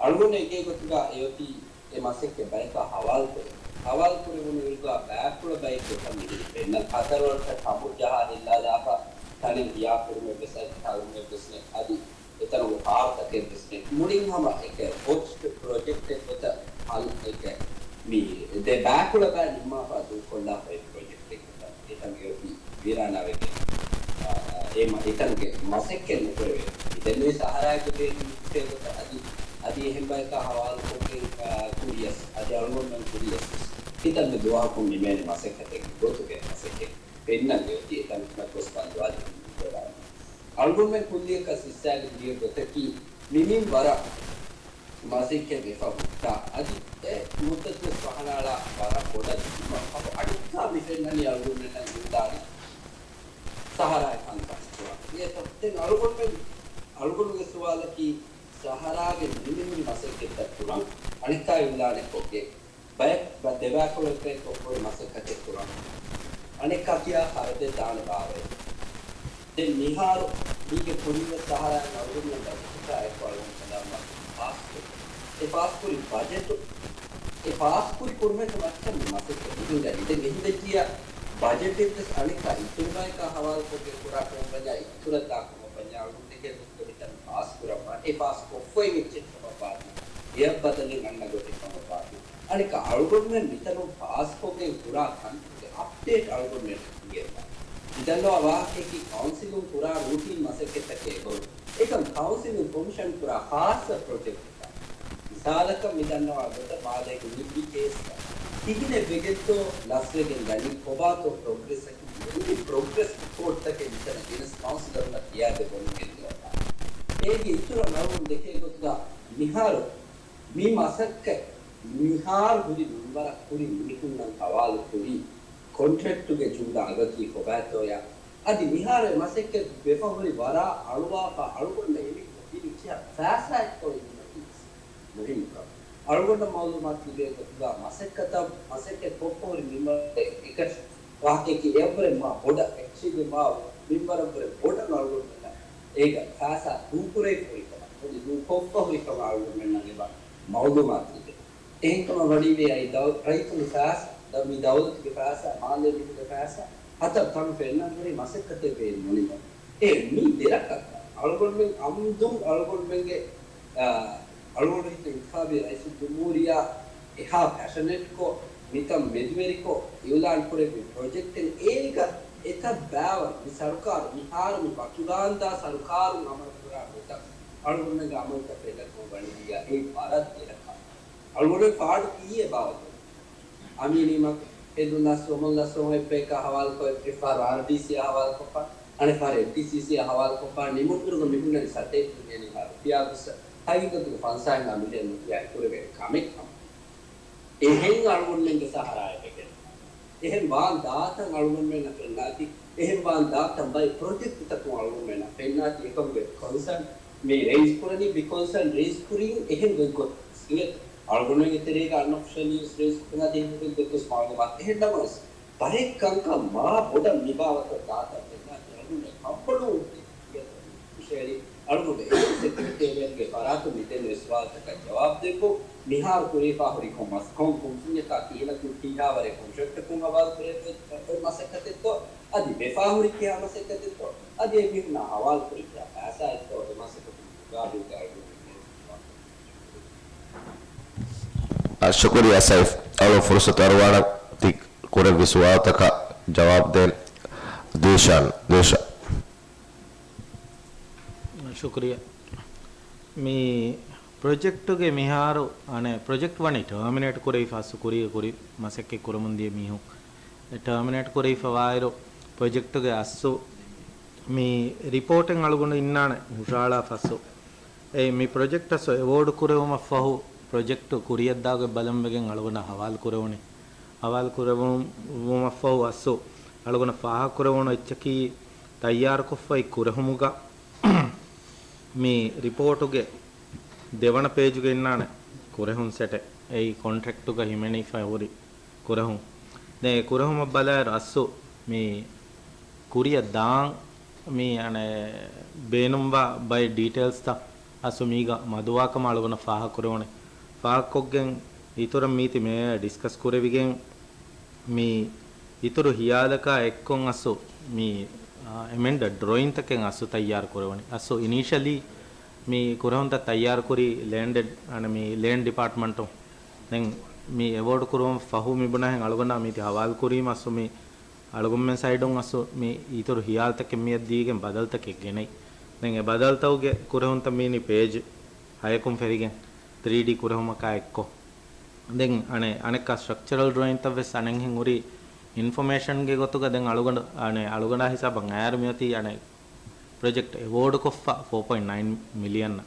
އަޅުގަނޑު އެގޭ ގޮތުގަ އެއޮތީ އެ މަސައްކަތް ބަޔަކާ ހަވާލުކުރެވުނު. ހަވާލުކުރެވުނު އިރުގަ ބައިކުޅަ ބައެއްގެ ކަމެއް މި ފެންނަ ކަތަރުވަރަކަށް ތަމު ޖަހާ ހިއްލާލާފަ ތަނެއް ހިޔާކުރުމެއްވެސް އަދި ތަޅުމެއްވެސް ނެތް. އަދި އެތަނުގެ ކާރުތަކެއްވެސް ނެތް. މުޅިން ހަމަ އެކެއް ބޮޓް ޕްރޮޖެކްޓެއް ގޮތަށް ހަލް އެކެއް މި ދެ ބައިކުޅަ ބައި ނިންމާފަ ދޫކޮށްލާފައި ޕްރޮޖެކްޓެއް ގޮތަށް. އެތަން އެއޮތީ ވީރާނާވެގެން، އާ، އެ މަ-، އެތަންގެ މަސައްކަތް ނުކުރެވޭ. ދެން މި ސަހަރާގެ ބޭނުން ގޮތަށް އަދި، އަދި އެހެން ބަޔަކާ ހަވާލުކޮށްގެން، އާ، ކުރިޔަސް، އަދި އަޅުގަނޑުމެން ކުރިޔަސް ކިތަންމެ ދުވަހަކުން ނިމޭނެ މަސައްކަތެއްގެ ގޮތުގެ މަސައްކަތް ފެންނަން އެއޮތީ އެތަން ގޮސް ބަންދުވާލި ގޮތަށް. އަޅުގަނޑުމެން ކުއްލިއަކަށް ސިއްސާގެ ދިޔަ ގޮތަކީ މި މިންވަރަށް މަސައްކަތް ވެފަ ހުއްޓާ. އަދި އެ މުއްދަތުވެސް ފަހަނާޅާ ވަރަށް ބޮޑަށް ދިނުމަށް ފަހު އަނެއްކާ މި ފެންނަނީ އަޅުގަނޑުމެންނަށް ހިންދާނީ ސަހަރާއި ކަންކަން ކުރަން. އެ ދެން އަޅުގަނޑުމެން، އަޅުގަނޑުގެ ސުވާލަކީ ސަހަރާގެ ނުނިމިހުރި މަސައްކަތްތައް ކުރަން އަނެއްކާ އިއުލާނެއް ކޮށްގެން ބައެއް ބަ-، ދެބައިކުޅަ އެކައި ކޮށްފަހުރި މަސައްކަތެއް ކުރަން. އަނެއްކާ ތިޔާ ޚަރަދެއް ދާނެ ބާވައެއް. ދެން މިހާރު މީގެ ކުރިންވެސް ސަހަރާއިން އަޅުގަނޑުމެން ބަޖެޓަކާ އެކު އަޅުގަނޑު ކަލާމަށް ފާސްކުރި. އެ ފާސްކުރި ބަޖެޓު، އެ ފާސްކުރި ކުރުމެއްގެ މައްޗަށް މި މަސައްކަތް ނުހިނގަނީ. ދެން އެހިނދެއްޖިޔާ ބަޖެޓެއްވެސް އަނެއްކާ އިތުރު ބަޔަކާ ހަވާލުކޮށްގެން ކުރާ ކަމަށް ވަންޏާ އިތުރަށް ދާ ކަމަށް ވަންޏާ އަޅުގަނޑު ދެކޭ ގޮތުގަ މިތަން ފާސްކުރަން ވާނެ. އެ ފާސްކޮށްފައި ވެއްޖެ ކަމަށް ވާތީ، އެއަށް ބަދަލެއް އަންނަ ގޮތެއް ކަމަށް ވާތީ. އަނެއްކާ އަޅުގަނޑުމެން މިތަނުން ފާސްކޮށްގެން ކުރާ ކަންތައްގެ އަޕްޑޭޓް އަޅުގަނޑުމެން ހިނގޭތާ. މިދަންނަވާ ވާހަކައަކީ ކައުންސިލުން ކުރާ ރޫޓީން މަސައްކަތްތަކެއް އެބަހުރި. އެކަން ކައުންސިލުން ކޮމިޝަން ކުރާ ޚާއްޞަ ޕްރޮޖެކްޓްތައް. މިސާލަކަށް މިދަންނަވާ ގޮތަށް މާލޭގެ މި މި ކޭސްތައް ކިހިނެއް ވެގެންތޯ ލަސްވެގެން ދަނީ، ކޮބާތޯ ޕްރޮގްރެސްއަކީ، އެވެނި ޕްރޮގްރެސް ރިޕޯޓްތަކެއް މިތަނަށް ގެނެސް ކައުންސިލަރުންނަށް ކިޔާދެ ބޮނުގެން ދިޔަތާ. އޭގެ އިތުރަށް އަޅުގަނޑު ދެކޭ ގޮތުގަ މިހާރު މި މަސައްކަތް މިހާރު ހުރި މިންވަރަށް ކުރިން މީހުންނަށް ހަވާލު ކުރި ކޮންޓްރެކްޓުގެ ޖުމްލަ އަގަކީ ކޮބާތޯޔާ؟ އަދި މިހާރު އެ މަސައްކަތް ވެފަ ހުރި ވަރާ އަޅުވާފަ އަޅުގަނޑަށް އެމީހުން ދިނި ކިހާ ފައިސާއެއްތޯ އިންނަކީ މުހިންމު ކަމެއް. އަޅުގަނޑަށް މައުލޫމާތު ލިބޭ ގޮތުގަ މަސައްކަތަށް، މަސައްކަތް ކޮށްފަ ހުރި މިންވަރުގެ އެކަށް ވާހަކައަކީ އެއަށްވުރެ މާ ބޮޑަށް، އެކްޗުއަލީ މާ މިންވަރަށްވުރެ ބޮޑަށް އަޅުގަނޑުމެންނަށް އޭގަ ފައިސާ ދޫކުރެވިފަ ހުރި ކަމަށް، ނުވަތަ ދޫކޮށްފަ ހުރި ކަމަށް އަޅުގަނޑުމެންނަށް އެބަ މައުލޫމާތު ލިބޭ. އެހެންކަމަށް ވަނީވެ އައި ދައު-، ރައްޔިތުންގެ ފައިސާ، ދަ-، މި ދައުލަތުގެ ފައިސާ، މާލޭ މީހުންގެ ފައިސާ، ހަތަރު ތަނު ފެންނަން ހުރީ މަސައްކަތެއް ވެއެއް ނުނިމުން. އެ މީ ދެރަކަށް އަޅުގަނޑުމެން އަމްދުން އަޅުގަނޑުމެންގެ، އާ، އަޅުގަނޑު ހިތު އިންތިޚާބީ ރައީސުލްޖުމްހޫރިއްޔާ އެހާ ޕެޝަނެޓްކޮށް، މިކަން މެދުވެރިކޮށް އިއުލާން ކުރެއްވި ޕްރޮޖެކްޓެއް އޭގަ އެތައް ބާވަރު މި ސަރުކާރު މިހާރު މި ވަކިވާންދާ ސަރުކާރުން އަމަލުކުރާ ގޮތަށް އަޅުގަނޑުމެންގެ އަމަލުތައް ފެންނަ ކޮން ވަނީ އެއީ ވަރަށް ދެރަ ކަމެއް. އަޅުގަނޑު ފާޑު ކީއޭ ބާވަތު އަމީނީމަ ހެދުނަސް ވަމުން ނަސް ވަމު އެއްބަޔަކާ ހަވާލުކޮށް އެއްފަހަރު އާރްޑީސީއާ ހަވާލުކޮށްފަ، އަނެއްފަހަރު އެފްޑީސީސީއާ ހަވާލުކޮށްފަ، ނިމުން އިރުގަ މިހުންނަނީ ސަތޭކަ މިލިއަނިހާ ރުފިޔާ ގޮއްސަ. ހަގީގަތުގަ ފަންސާހެއް މިލިއަން ރުފިޔާ އިތުރުވެ ކަމެއް ކަމަށް. އެހެން އަޅުގަނޑުމެންގެ ސަހަރާއެއް ވެގެން. އެހެން ވާން ދާތަން އަޅުގަނޑުމެންނަށް ފެންނާތީ، އެހެން ވާން ދާތަން ބައެއް ޕްރޮޖެކްޓްތަކުން އަޅުގަނޑުމެންނަށް ފެންނާތީ އެކަމުގެ ކޮންސަން މި ރޭޒް ކުރަނީ، މި ކޮންސަން ރޭޒް ކުރީ އެހެން ގޮތްގޮތަށް. އަޅުގަނޑުމެންގެ ތެރޭގަ އަންއޮފިޝަލް ނިއުސް ރޭޒް ކުރަން އަދި އެހެން ގޮތްގޮތް މައުލޫމާތު. އެހެން ނަމަވެސް، ބައެއް ކަންކަން މާ ބޮޑަށް މި ބާވަތަށް ދާތަން ފެންނާތީ އަޅުގަނޑުމެން ކަންބޮޑުވުން ހުށަހެޅި އަޅުގަނޑު އެހެން ސެކްރެޓޭރިއެޓްގެ ފަރާތުން މިދެންނެވި ސުވާލުތަކަށް ޖަވާބު ދެއްވުން. މިހާރު ކުރެވިފާ ހުރި ކޮން މަސް-، ކޮން ކުންފުންޏަކާ ކިހިނަކު ކީހާވަރެއް ކޮންޓްރެކްޓަކުން ހަވާލު ކުރެވޭ މަސައްކަތެއްތޯ، އަދި ވެފާ ހުރި ކިހާ މަސައްކަތެއްތޯ، އަދި އެމީހުންނާ ހަވާލު ކުރި ކިހާ ފައިސާއެއްތޯ، އެ މަސައްކަތުގެ މުގާބިލްގައި އަޅުގަނޑު އަ، ޝުކުރިއްޔާ ސައިފް. އަޅު ފުރުސަތު އަރުވާނަން ތި ކުރެއްވި ސުވާލުތަކަށް ޖަވާބު ދޭން. ދީޝާން، ދީޝާ. ޝުކުރިއްޔާ. މި ޕްރޮޖެކްޓުގެ މިހާރު، އަނެއް، ޕްރޮޖެކްޓް ވަނީ ޓާމިނޭޓް ކުރެވިފަ އަސްލު ކުރީގަ ކުރި މަސައްކަތް ކުރަމުން ދިޔަ މީހުން. އެ ޓާމިނޭޓް ކުރެވިފަ ވާއިރު، ޕްރޮޖެކްޓުގެ އަސްލު މި ރިޕޯޓެއް އަޅުގަނޑު އިންނާނެ ހުށަހަޅާފަ އަސްލު. އެ މި ޕްރޮޖެކްޓް އަސްލު އެވޯޑް ކުރެވުމަށްފަހު، ޕްރޮޖެކްޓް ކުރިއަށްދާގޮތް ބަލަން ވެގެން އަޅުގަނޑަށް ހަވާލު ކުރެވުނީ. ހަވާލު ކުރެވުމަށްފަހު އަސްލު އަޅުގަނޑަށް ފާހަގަކުރެވުނު އެއްޗަކީ، ތައްޔާރުކޮށްފައި ކުރެހުމުގަ މި ރިޕޯޓުގެ ދެވަނަ ޕޭޖުގަ އިންނާނެ ކުރެހުން ސެޓެއް. އެއީ ކޮންޓްރެކްޓުގަ ހިމެނިފަ ހުރި ކުރެހުން. ދެން އެ ކުރެހުމަށް ބަލާއިރު އަސްލު މި ކުރިއަށް ދާން މި އަނެއް ބޭނުންވާ ބައެއް ޑީޓެއިލްސްތައް އަސްލު މީގަ މަދުވާކަމަށް އަޅުގަނޑަށް ފާހަގަކުރެވުނެ. ފާހަގަކޮށްގެން އިތުރަށް މީތި މޭޔަރ ޑިސްކަސް ކުރެވިގެން މި އިތުރު ހިޔާލަކާ އެއްކޮށް އަސްލު މި، އާ، އެމެންޑަ ޑްރޮއިންތަކެއް އަސްލު ތައްޔާރު ކުރެވުނީ. އަސްލު އިނީޝަލީ މި ކުރެހުންތައް ތައްޔާރުކުރީ ލޭންޑެއް، އަނެއް މި ލޭންޑް ޑިޕާޓްމަންޓުން. ދެން މި އެވޯޑް ކުރުމަށް ފަހު މި ބުނާހެން އަޅުގަނޑާ މީތި ހަވާލު ކުރީމަ އަސްލު މި އަޅުގަނޑުމެން ސައިޑުން އަސްލު މި އިތުރު ހިޔާލުތަކެއް މިއަށް ދީގެން ބަދަލުތަކެއް ގެނައި. ދެން އެ ބަދަލުތަކުގެ ކުރެހުންތައް މީނީ ޕޭޖް ހަޔަކުން ފެށިގެން ތްރީޑީ ކުރެހުމަކާ އެއްކޮށް. ދެން އަނެއް، އަނެއްކާ ސްޓްރަކްޗަރަލް ޑްރޮއިންތައް ވެސް އަނެއްހެން ހުރީ އިންފޮމޭޝަންގެ ގޮތުގަ. ދެން އަޅުގަނޑު، އަނެއް، އަޅުގަނޑާ ހިސާބަށް އައިރު މިއޮތީ އަނެއް ޕްރޮޖެކްޓް އެވޯޑް ކޮށްފަ ފޯ ޕޮއިންޓް ނައިން މިލިއަން.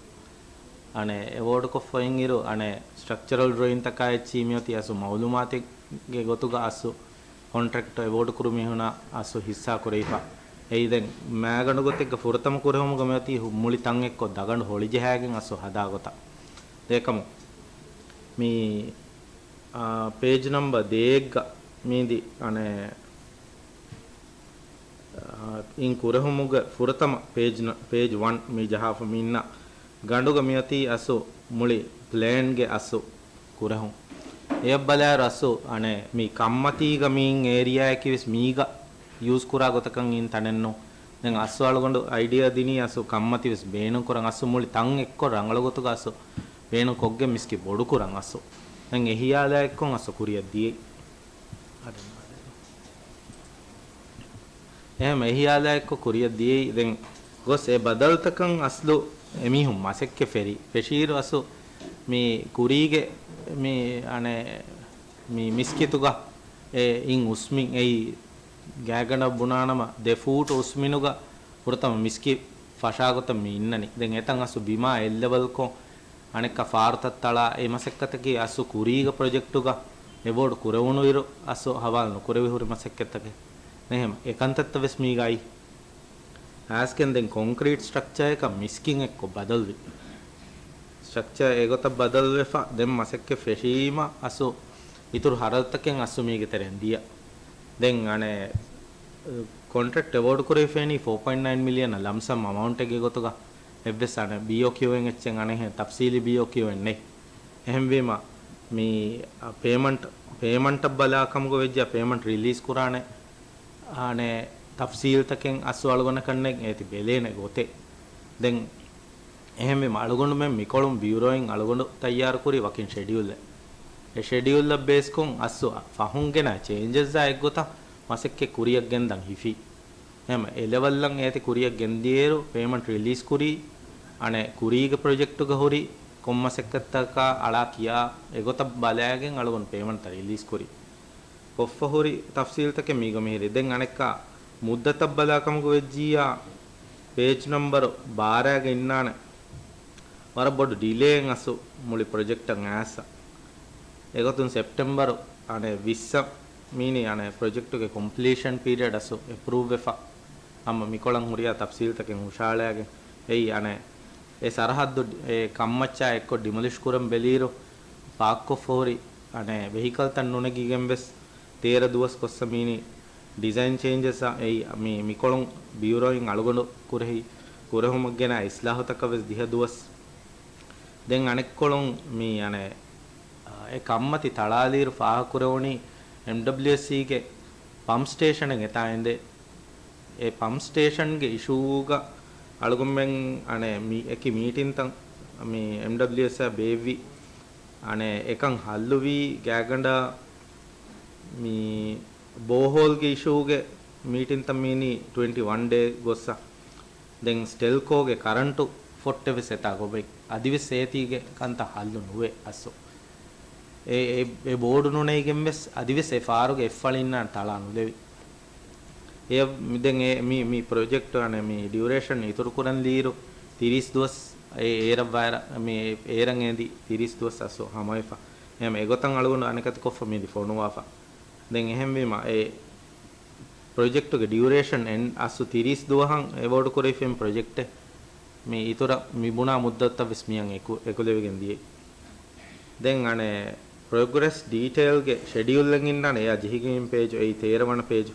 އަނެއް، އެވޯޑް ކޮށްފަ އިން އިރު އަނެއް ސްޓްރަކްޗަރަލް ޑްރޮއިންތަކާ އެއްޗި މިއޮތީ އަސްލު މައުލޫމާތެއްގެ ގޮތުގަ އަސްލު ކޮންޓްރެކްޓް އެވޯޑް ކުރު މީހުނާ އަސްލު ހިއްސާ ކުރެވިފަ. އެއީ ދެން މައިގަނޑު ގޮތެއްގަ ފުރަތަމަ ކުރެހުމުގަ މިއޮތީ ހު-، މުޅި ތަން އެއްކޮށް ދަގަނޑު ހޮޅިޖަހާގެން އަސްލު ހަދާ ގޮތަށް. ދެކަމު މި، އާ، ޕޭޖް ނަމްބަ ދޭއްގަ މީދި އަނެއް، އާ، އިން ކުރެހުމުގެ ފުރަތަމަ ޕޭޖް ނަ-، ޕޭޖް ވަން މި ޖަހާފަ މި އިންނަ ގަނޑުގަ މިއޮތީ އަސްލު މުޅި ޕްލޭންގެ އަސްލު ކުރެހުން. އެޔަށް ބަލާއިރު އަސްލު އަނެއް މި ކަންމަތީގަ މި އިން އޭރިއާއަކީ ވެސް މީގަ ޔޫސް ކުރާ ގޮތަކަށް އިން ތަނެއްނު. ދެން އަސްލު އަޅުގަނޑު އައިޑިއާ ދިނީ އަސްލު ކަންމަތި ވެސް ބޭނުން ކުރަން އަސްލު މުޅި ތަން އެއްކޮށް ރަނގަޅު ގޮތުގަ އަސްލު ބޭނުން ކޮށްގެން މިސްކިތް ބޮޑު ކުރަން އަސްލު. ދެން އެ ހިޔާލާ އެއްކޮށް އަސްލު ކުރިއަށް ދިޔައީ. އެހެން އެ ހިޔާލާ އެއްކޮށް ކުރިއަށް ދިޔައީ. ދެން ގޮސް އެ ބަދަލުތަކަށް އަސްލު އެމީހުން މަސައްކަތް ފެށި، ފެށިއިރު އަސްލު މި ކުރީގެ މި އަނެއް މި މިސްކިތުގަ އެ އިން އުސްމިން އެއީ ގާތްގަނޑަށް ބުނާނަމަ ދެ ފޫޓު އުސްމިނުގަ ފުރަތަމަ މިސްކިތް ފަށާގޮތަށް މި އިންނަނީ. ދެން އެތަން އަސްލު ބިމާ އެއްލެވަލްކޮށް، އަނެއްކާ ފާރުތައް ތަޅާ، އެ މަސައްކަތަކީ އަސްލު ކުރީގަ ޕްރޮޖެކްޓުގަ އެވޯޑް ކުރެވުނުއިރު އަސްލު ހަވާލު ނުކުރެވި ހުރި މަސައްކަތްތަކެއް. އެހެން އެކަންތައްތައް ވެސް މީގައި އައިސްގެން ދެން ކޮންކްރީޓް ސްޓްރަކްޗާއަކަށް މިސްކިތް އެއްކޮށް ބަދަލުވި. ސްޓްރަކްޗާ އެގޮތަށް ބަދަލުވެފަ، ދެން މަސައްކަތް ފެށީމަ އަސްލު އިތުރު ހަރަދުތަކެއް އަސްލު މީގެ ތެރެއިން ދިޔަ. ދެން އަނެއް ކޮންޓްރެކްޓް އެވޯޑް ކުރެވިފައިނީ ފޯ ޕޮއިންޓް ނައިން މިލިއަން ލަމްސަމް އަމައުންޓެއްގެ ގޮތުގަ. އެއްވެސް އަނެއް ބީއޯކިއުއެއް އެއްޗެއް އަނެއްހެން ތަފްސީލީ ބީއޯކިއުއެއް ނެތް. އެހެންވީމަ، މި، އަ، ޕޭމަންޓް، ޕޭމަންޓަށް ބަލާ ކަމުގަ ވެއްޖެ، ޕޭމަންޓް ރިލީޒް ކުރާނެ، އަނެއް ތަފްސީލްތަކެއް އަސްލު އަޅުގަނޑަކަށް ނެތް އޭތި ބެލޭނެ ގޮތެއް. ދެން އެހެންވީމަ، އަޅުގަނޑުމެން މިކޮޅުން ބިއުރޯއިން އަޅުގަނޑު ތައްޔާރުކުރީ ވަކިން ޝެޑިއުލެއް. އެ ޝެޑިއުލްއަށް ބޭސްކޮށް އަސްލު ފަހުން ގެނަ ޗޭންޖަސްއާ އެއްގޮތަށް މަސައްކަތް ކުރިއަށް ގެންދަން ހިފި. ހަމަ އެ ލެވަލްއަށް އޭތި ކުރިއަށް ގެންދިޔައިރު ޕޭމަންޓް ރިލީސް ކުރީ، އަނެއް ކުރީގެ ޕްރޮޖެކްޓުގަ ހުރި ކޮން މަސައްކަތްތަކާ އަޅާ ކިޔާ އެގޮތަށް ބަލާގެން އަޅުގަނޑު ޕޭމަންޓްތައް ރިލީސް ކުރީ. ކޮށްފަ ހުރި ތަފްސީލްތަކެއް މީގަ މިހިރީ. ދެން އަނެއްކާ މުއްދަތަށް ބަލާކަމުގަ ވެއްޖިއްޔާ، ޕޭޖް ނަމްބަރު ބާރައިގަ އިންނާނެ. ވަރަށް ބޮޑު ޑިލޭއެއް އަސްލު މުޅި ޕްރޮޖެކްޓަށް އައިސް. އެގޮތުން ސެޕްޓެމްބަރު އަނެއް ވިއްސަ މީނީ އަނެއް ޕްރޮޖެކްޓުގެ ކޮމްޕްލީޝަން ޕީރިއަޑް އަސްލު އެޕްރޫވް ވެފަ. ހަމަ މިކޮޅަށް ހުރިހާ ތަފްސީލްތަކެއް ހުށަހަޅާގެން އެއީ އަނެއް އެ ސަރަހައްދު އެ ކަންމައްޗާ އެއްކޮށް ޑިމޮލިޝް ކުރަން ބެލިއިރު، ޕާކްކޮށްފަ ހުރި އަނެއް ވެހިކަލްތައް ނުނެގިގެން ވެސް ތޭރަ ދުވަސް ގޮއްސަ މީނީ ޑިޒައިން ޗޭންޖަސް އައި މި، މިކޮޅުން ބިއުރޯއިން އަޅުގަނޑު ކުރެހި، ކުރެހުމަށް ގެނަ އިސްލާހުތަކަށް ވެސް ދިހަ ދުވަސް. ދެން އަނެއްކޮޅުން މި އަނެއް، އެ ކަންމަތި ތަޅާލިއިރު ފާހަގަކުރެވުނީ އެމްޑަބްލިއުއެސްސީގެ ޕަމްޕް ސްޓޭޝަނެއް އެތާ އެނދެ. އެ ޕަމްޕް ސްޓޭޝަންގެ އިޝޫގަ އަޅުގަނޑުމެން އަނެއް މި އެކި މީޓިންތައް މި އެމްޑަބްލިއުއެސްއާ ބޭއްވި. އަނެއް އެކަން ހައްލުވީ ގާތްގަނޑަށް މި ބޯހޯލްގެ އިޝޫގެ މީޓިންތައް މީނީ ޓްވެންޓީ ވަން ޑޭ ގޮއްސަ. ދެން ސްޓެލްކޯގެ ކަރަންޓު ފޮއްޓެއް ވެސް އެތާ ގޮބައި. އަދިވެސް އޭތީގެ ކަންތައް ހައްލު ނުވޭ އަސްލު. އެ، އެ، އެ ބޯޑު ނުނެގިގެން ވެސް އަދިވެސް އެ ފާރުގެ އެއްފަޅިންނާ ތަޅާ ނުލެވި. އެ، މި، ދެން އެ، މި، މި ޕްރޮޖެކްޓް އަނެއް މި ޑިއުރޭޝަން އިތުރު ކުރަން ލީރު ތިރީސް ދުވަސް އެ އޭރަށް ވާއިރަށް، މި އޭރަށް އެނދި ތިރީސް ދުވަސް އަސްލު ހަމަވެފަ. އެހެން އެގޮތަށް އަޅުގަނޑު އަނެކަތި ކޮށްފަ މިދި ފޮނުވާފަ. ދެން އެހެންވީމަ، އެ ޕްރޮޖެކްޓުގެ ޑިއުރޭޝަން އެން އަސްލު ތިރީސް ދުވަހަށް އެވޯޑް ކުރެވިފެން ޕްރޮޖެކްޓެއް. މި އިތުރަށް މި ބުނާ މުއްދަތަށް ވެސް މިއަށް އެކު، އެކުލެވިގެން ދިޔައީ. ދެން އަނެއް ޕްރޮގްރެސް ޑީޓެއިލްގެ ޝެޑިއުލްއެއް އިންނާނެ އެއާ ޖެހިގެން ޕޭޖު އެއީ ތޭރަ ވަނަ ޕޭޖު.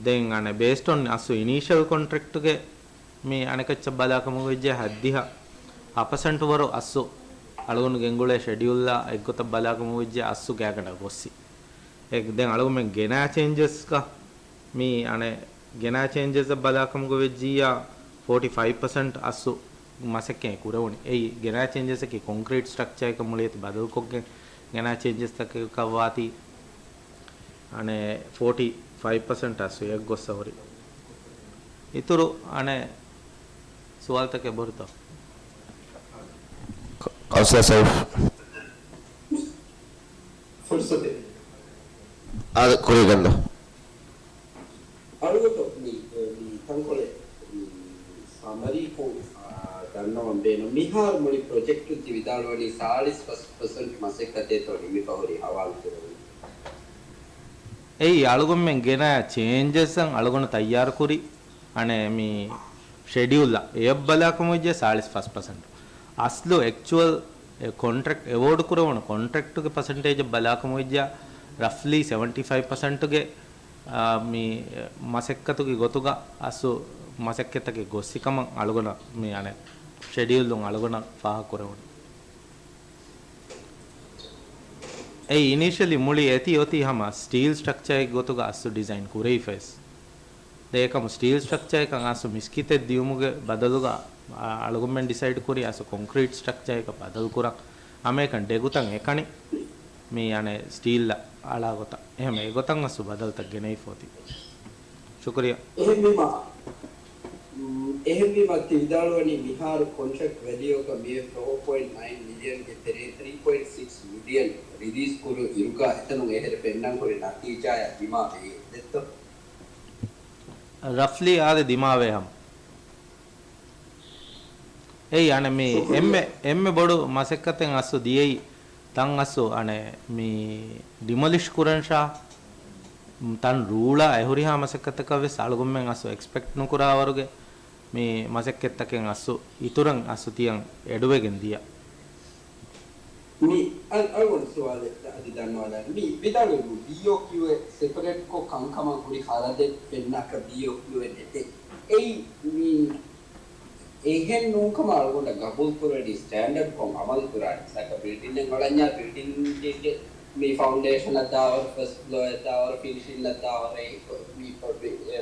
ދެން އަނެއް ބޭސްޑް އޮން އަސްލު އިނީޝަލް ކޮންޓްރެކްޓުގެ މި އަނެކައްޗަށް ބަލާކަމުގަ ވެއްޖެ ހައްދިހަ ހަ ޕަސެންޓް ވަރު އަސްލު އަޅުގަނޑު ގެންގުޅޭ ޝެޑިއުލްއާ އެއްގޮތަށް ބަލާކަމުގަ ވެއްޖެ އަސްލު ގާތްގަނޑަށް ގޮއްސި. އެ، ދެން އަޅުގަނޑުމެން ގެނާ ޗޭންޖަސްގަ މި އަނެއް ގެނާ ޗޭންޖަސްއަށް ބަލާކަމުގަ ވެއްޖިއްޔާ ފޯޓީ ފައިވް ޕަސެންޓް އަސްލު މަސައްކަތް ކުރެވުނީ. އެއީ ގެނާ ޗޭންޖަސްއަކީ ކޮންކްރީޓް ސްޓްރަކްޗާއަކަށް މުޅިއަތު ބަދަލުކޮށްގެން ގެނާ ޗޭންޖަސްތަކަކަށް ވާތީ. އަނެއް ފޯޓީ ފައިވް ޕަސެންޓް އަސްލު އެއްގޮއްސަ ހުރި. އިތުރު އަނެއް ސުވާލުތަކެއް އެބަހުރިތޯ؟ ކައުންސިލަރ ސައުފް. ފުރުސަތެއް. އާދެ، ކުރީގަންނަ. އަޅުގަނޑު މި، މި ތަންކޮޅެއް މި ސަމަރީކޮށް، އާ، ދަންނަވަން ބޭނުން. މިހާރު މުޅި ޕްރޮޖެކްޓުން ތި ވިދާޅުވަނީ ސާޅީސް ފަސް ޕަސެންޓް މަސައްކަތޭތޯ ނިމިފަ ހުރީ ހަވާލު ކުރެވުނީ. އެއީ އަޅުގަނޑުމެން ގެނައި ޗޭންޖަސްއަށް އަޅުގަނޑު ތައްޔާރުކުރި، އަނެއް މި ޝެޑިއުލްއަށް އެޔަށް ބަލާކަމުވެއްޖެ ސާޅީސް ފަސް ޕަސެންޓް. އަސްލު އެކްޗުއަލް އެ ކޮންޓްރެކްޓް އެވޯޑް ކުރެވުނު ކޮންޓްރެކްޓުގެ ޕަސެންޓޭޖަށް ބަލާކަމުވެއްޖެ ރަފްލީ ސެވެންޓީ ފައިވް ޕަސެންޓްގެ، އާ، މި މަސައްކަތުގެ ގޮތުގަ އަސްލު މަސައްކަތްތަކެއް ގޮއްސިކަމަށް އަޅުގަނޑަށް މި އަނެއް ޝެޑިއުލުން އަޅުގަނޑަށް ފާހަގަކުރެވުނު. އެ އިނީޝަލީ މުޅި އެތި އޮތީ ހަމަ ސްޓީލް ސްޓްރަކްޗާއެއް ގޮތުގަ އަސްލު ޑިޒައިން ކުރެވިފަވެސް. ދޭކަމު ސްޓީލް ސްޓްރަކްޗާއަކަށް އަސްލު މިސްކިތެއް ދިޔުމުގެ ބަދަލުގަ، އަ، އަޅުގަނޑުމެން ޑިސައިޑް ކުރީ އަސްލު ކޮންކްރީޓް ސްޓްރަކްޗާއަކަށް ބަދަލު ކުރަން. ހަމައެކަނި ޑެގުތައް އެކަނި މި އަނެއް ސްޓީލްއަށް އަޅާ ގޮތަށް. އެހެން އެގޮތަށް އަސްލު ބަދަލުތައް ގެނެވިފަ އޮތީ. ޝުކުރިއްޔާ. އެހެންވީމަ، އު، އެހެންވީމަ ތި ވިދާޅުވަނީ މިހާރު ކޮންޓްރެކްޓް ވެލިއުއަކަށް މިއޮތް ފޯ ޕޮއިންޓް ނައިން މިލިއަންގެ ތެރޭ ތްރީ ޕޮއިންޓް ސިކްސް މިލިއަން ރިލީޒް ކުރު އިރުގަ އެތަނުން އެހެރަ ފެންނަން ހުރި ނަތީޖާއަށް ދިމާވޭ ދެއްތޯ؟ ރަފްލީ އާދެ ދިމާވޭ ހަމަ. އެއީ އަނެއް މި ޝުކުރިއްޔާ. އެންމެ، އެންމެ ބޮޑު މަސައްކަތެއް އަސްލު ދިޔައީ ތަން އަސްލު އަނެއް މި ޑިމޮލިޝް ކުރަންށާ، ތަން ރޫޅާ އެހުރިހާ މަސައްކަތަކަށް ވެސް އަޅުގަނޑުމެން އަސްލު އެކްސްޕެކްޓް ނުކުރާވަރުގެ މި މަސައްކަތްތަކެއް އަސްލު އިތުރަށް އަސްލު ތިޔަން އެޑުވެގެން ދިޔަ. މި އަ-، އަޅުގަނޑު ސުވާލެއް އަދި ދަންނަވާލާން. މި ވިދާޅުވި ބީއޯކިއުއެއް ސެޕަރޭޓްކޮށް ކަންކަމަށް ހުރި ޚަރަދެއް ފެންނާކަށް ބީއޯކިއުއެއް ނެތޭ. އެއީ މި އެހެން ނޫންކަމަށް އަޅުގަނޑަށް ގަބޫލުކުރަނީ ސްޓޭންޑަޑްކޮށް އަމަލު ކުރާނީ. ސަކަ ބިލްޑިންއެއް އަޅަންޏާ ބިލްޑިންގެ މި ފައުންޑޭޝަނަށް ދާވަރު، ފަސްޓް ފްލޯއަށް ދާވަރު، ފިނިޝިންއަށް ދާވަރު، އެ މި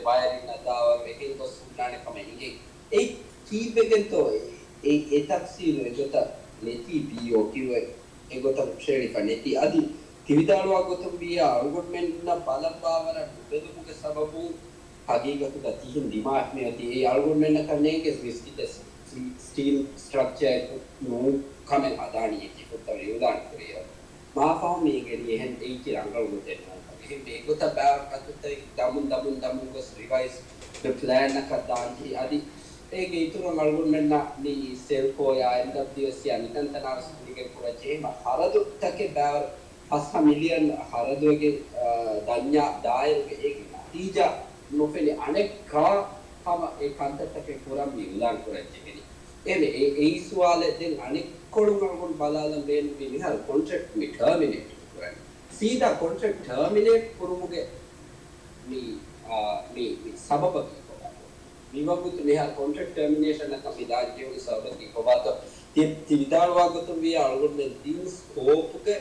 ވަޔަރިންއަށް ދާވަރު، އެހެން ގޮސް ހުންނާނެ ކަމަށް އިނގޭ. އެއީ ކީއްވެގެންތޯ އެ، އެ، އެ ތަފްސީލު އެގޮތަށް ނެތީ، ބީއޯކިއު އެ، އެގޮތަށް ހުށަހެޅިފަ ނެތީ. އަދި ތިވިދާޅުވާ ގޮތުން ވިއްޔާ އަޅުގަނޑުމެންނަށް ބަލަން ބާވަރަށް ނުބެލުމުގެ ސަބަބުން ހަގީގަތުގަ ތިހިން ދިމާވެފަ މިއޮތީ. އެއީ އަޅުގަނޑުމެންނަކަށް ނޭނގެ މިސްކިތެއް ސްޓީލް ސްޓްރަކްޗާއެއް ނޫން ކަމެއް ހަދާނީ އެކި ފޮތްތައް ވިއުދާން ކުރިއަށް. މާ ފަހުން މި އެނގެނީ އެހެން އެއްޗި ރަނގަޅު ގޮތެއް ނޫންކަން. އެހެންވެ އެގޮތަށް ބާރު ގަތުމުގައި ދަމުން ދަމުން ދަމުން ގޮސް ރިވައިޒް ޕްލޭންއަކަށް ދާންޖެހޭ. އަދި އޭގެ އިތުރަށް އަޅުގަނޑުމެންނަށް މި ސެލްކޯޔާ އެމްޑަބްލިއުއެސްއާ މިތަންތަނާ ވެސް ގުޅިގެން ކުރަންޖެހޭ ހަމަ ޚަރަދުތަކެއް ބާރު ފަސް މިލިއަން ޚަރަދުވެގެން، އާ، ދަންޏާ ދާއިރުގެ އޭގެ ނަތީޖާ ނުފެނި އަނެއްކާ ހަމަ އެ ކަންތައްތަކެއް ކުރަން މި އިޢުލާން ކުރަން ޖެހެނީ. އެވެ، އެ، އެއީ ސުވާލެއް. ދެން އަނެއްކޮޅުން އަޅުގަނޑު ބަލާލަން ބޭނުންވީ މިހާރު ކޮންޓްރެކްޓް މި ޓާމިނޭޓް ކުރަން. ސީދާ ކޮންޓްރެކްޓް ޓާމިނޭޓް ކުރުމުގެ މި، އާ، މި، މި ސަބަބަކީ ކޮބާތޯ؟ މިވަގުތު މިހާރު ކޮންޓްރެކްޓް ޓާމިނޭޝަނަކަށް މި ދާން ޖެހުނު ސަބަބަކީ ކޮބާތޯ؟ ތި، ތި ވިދާޅުވާ ގޮތުން ވިއްޔާ އަޅުގަނޑުމެން ދިން ސްކޯޕްގެ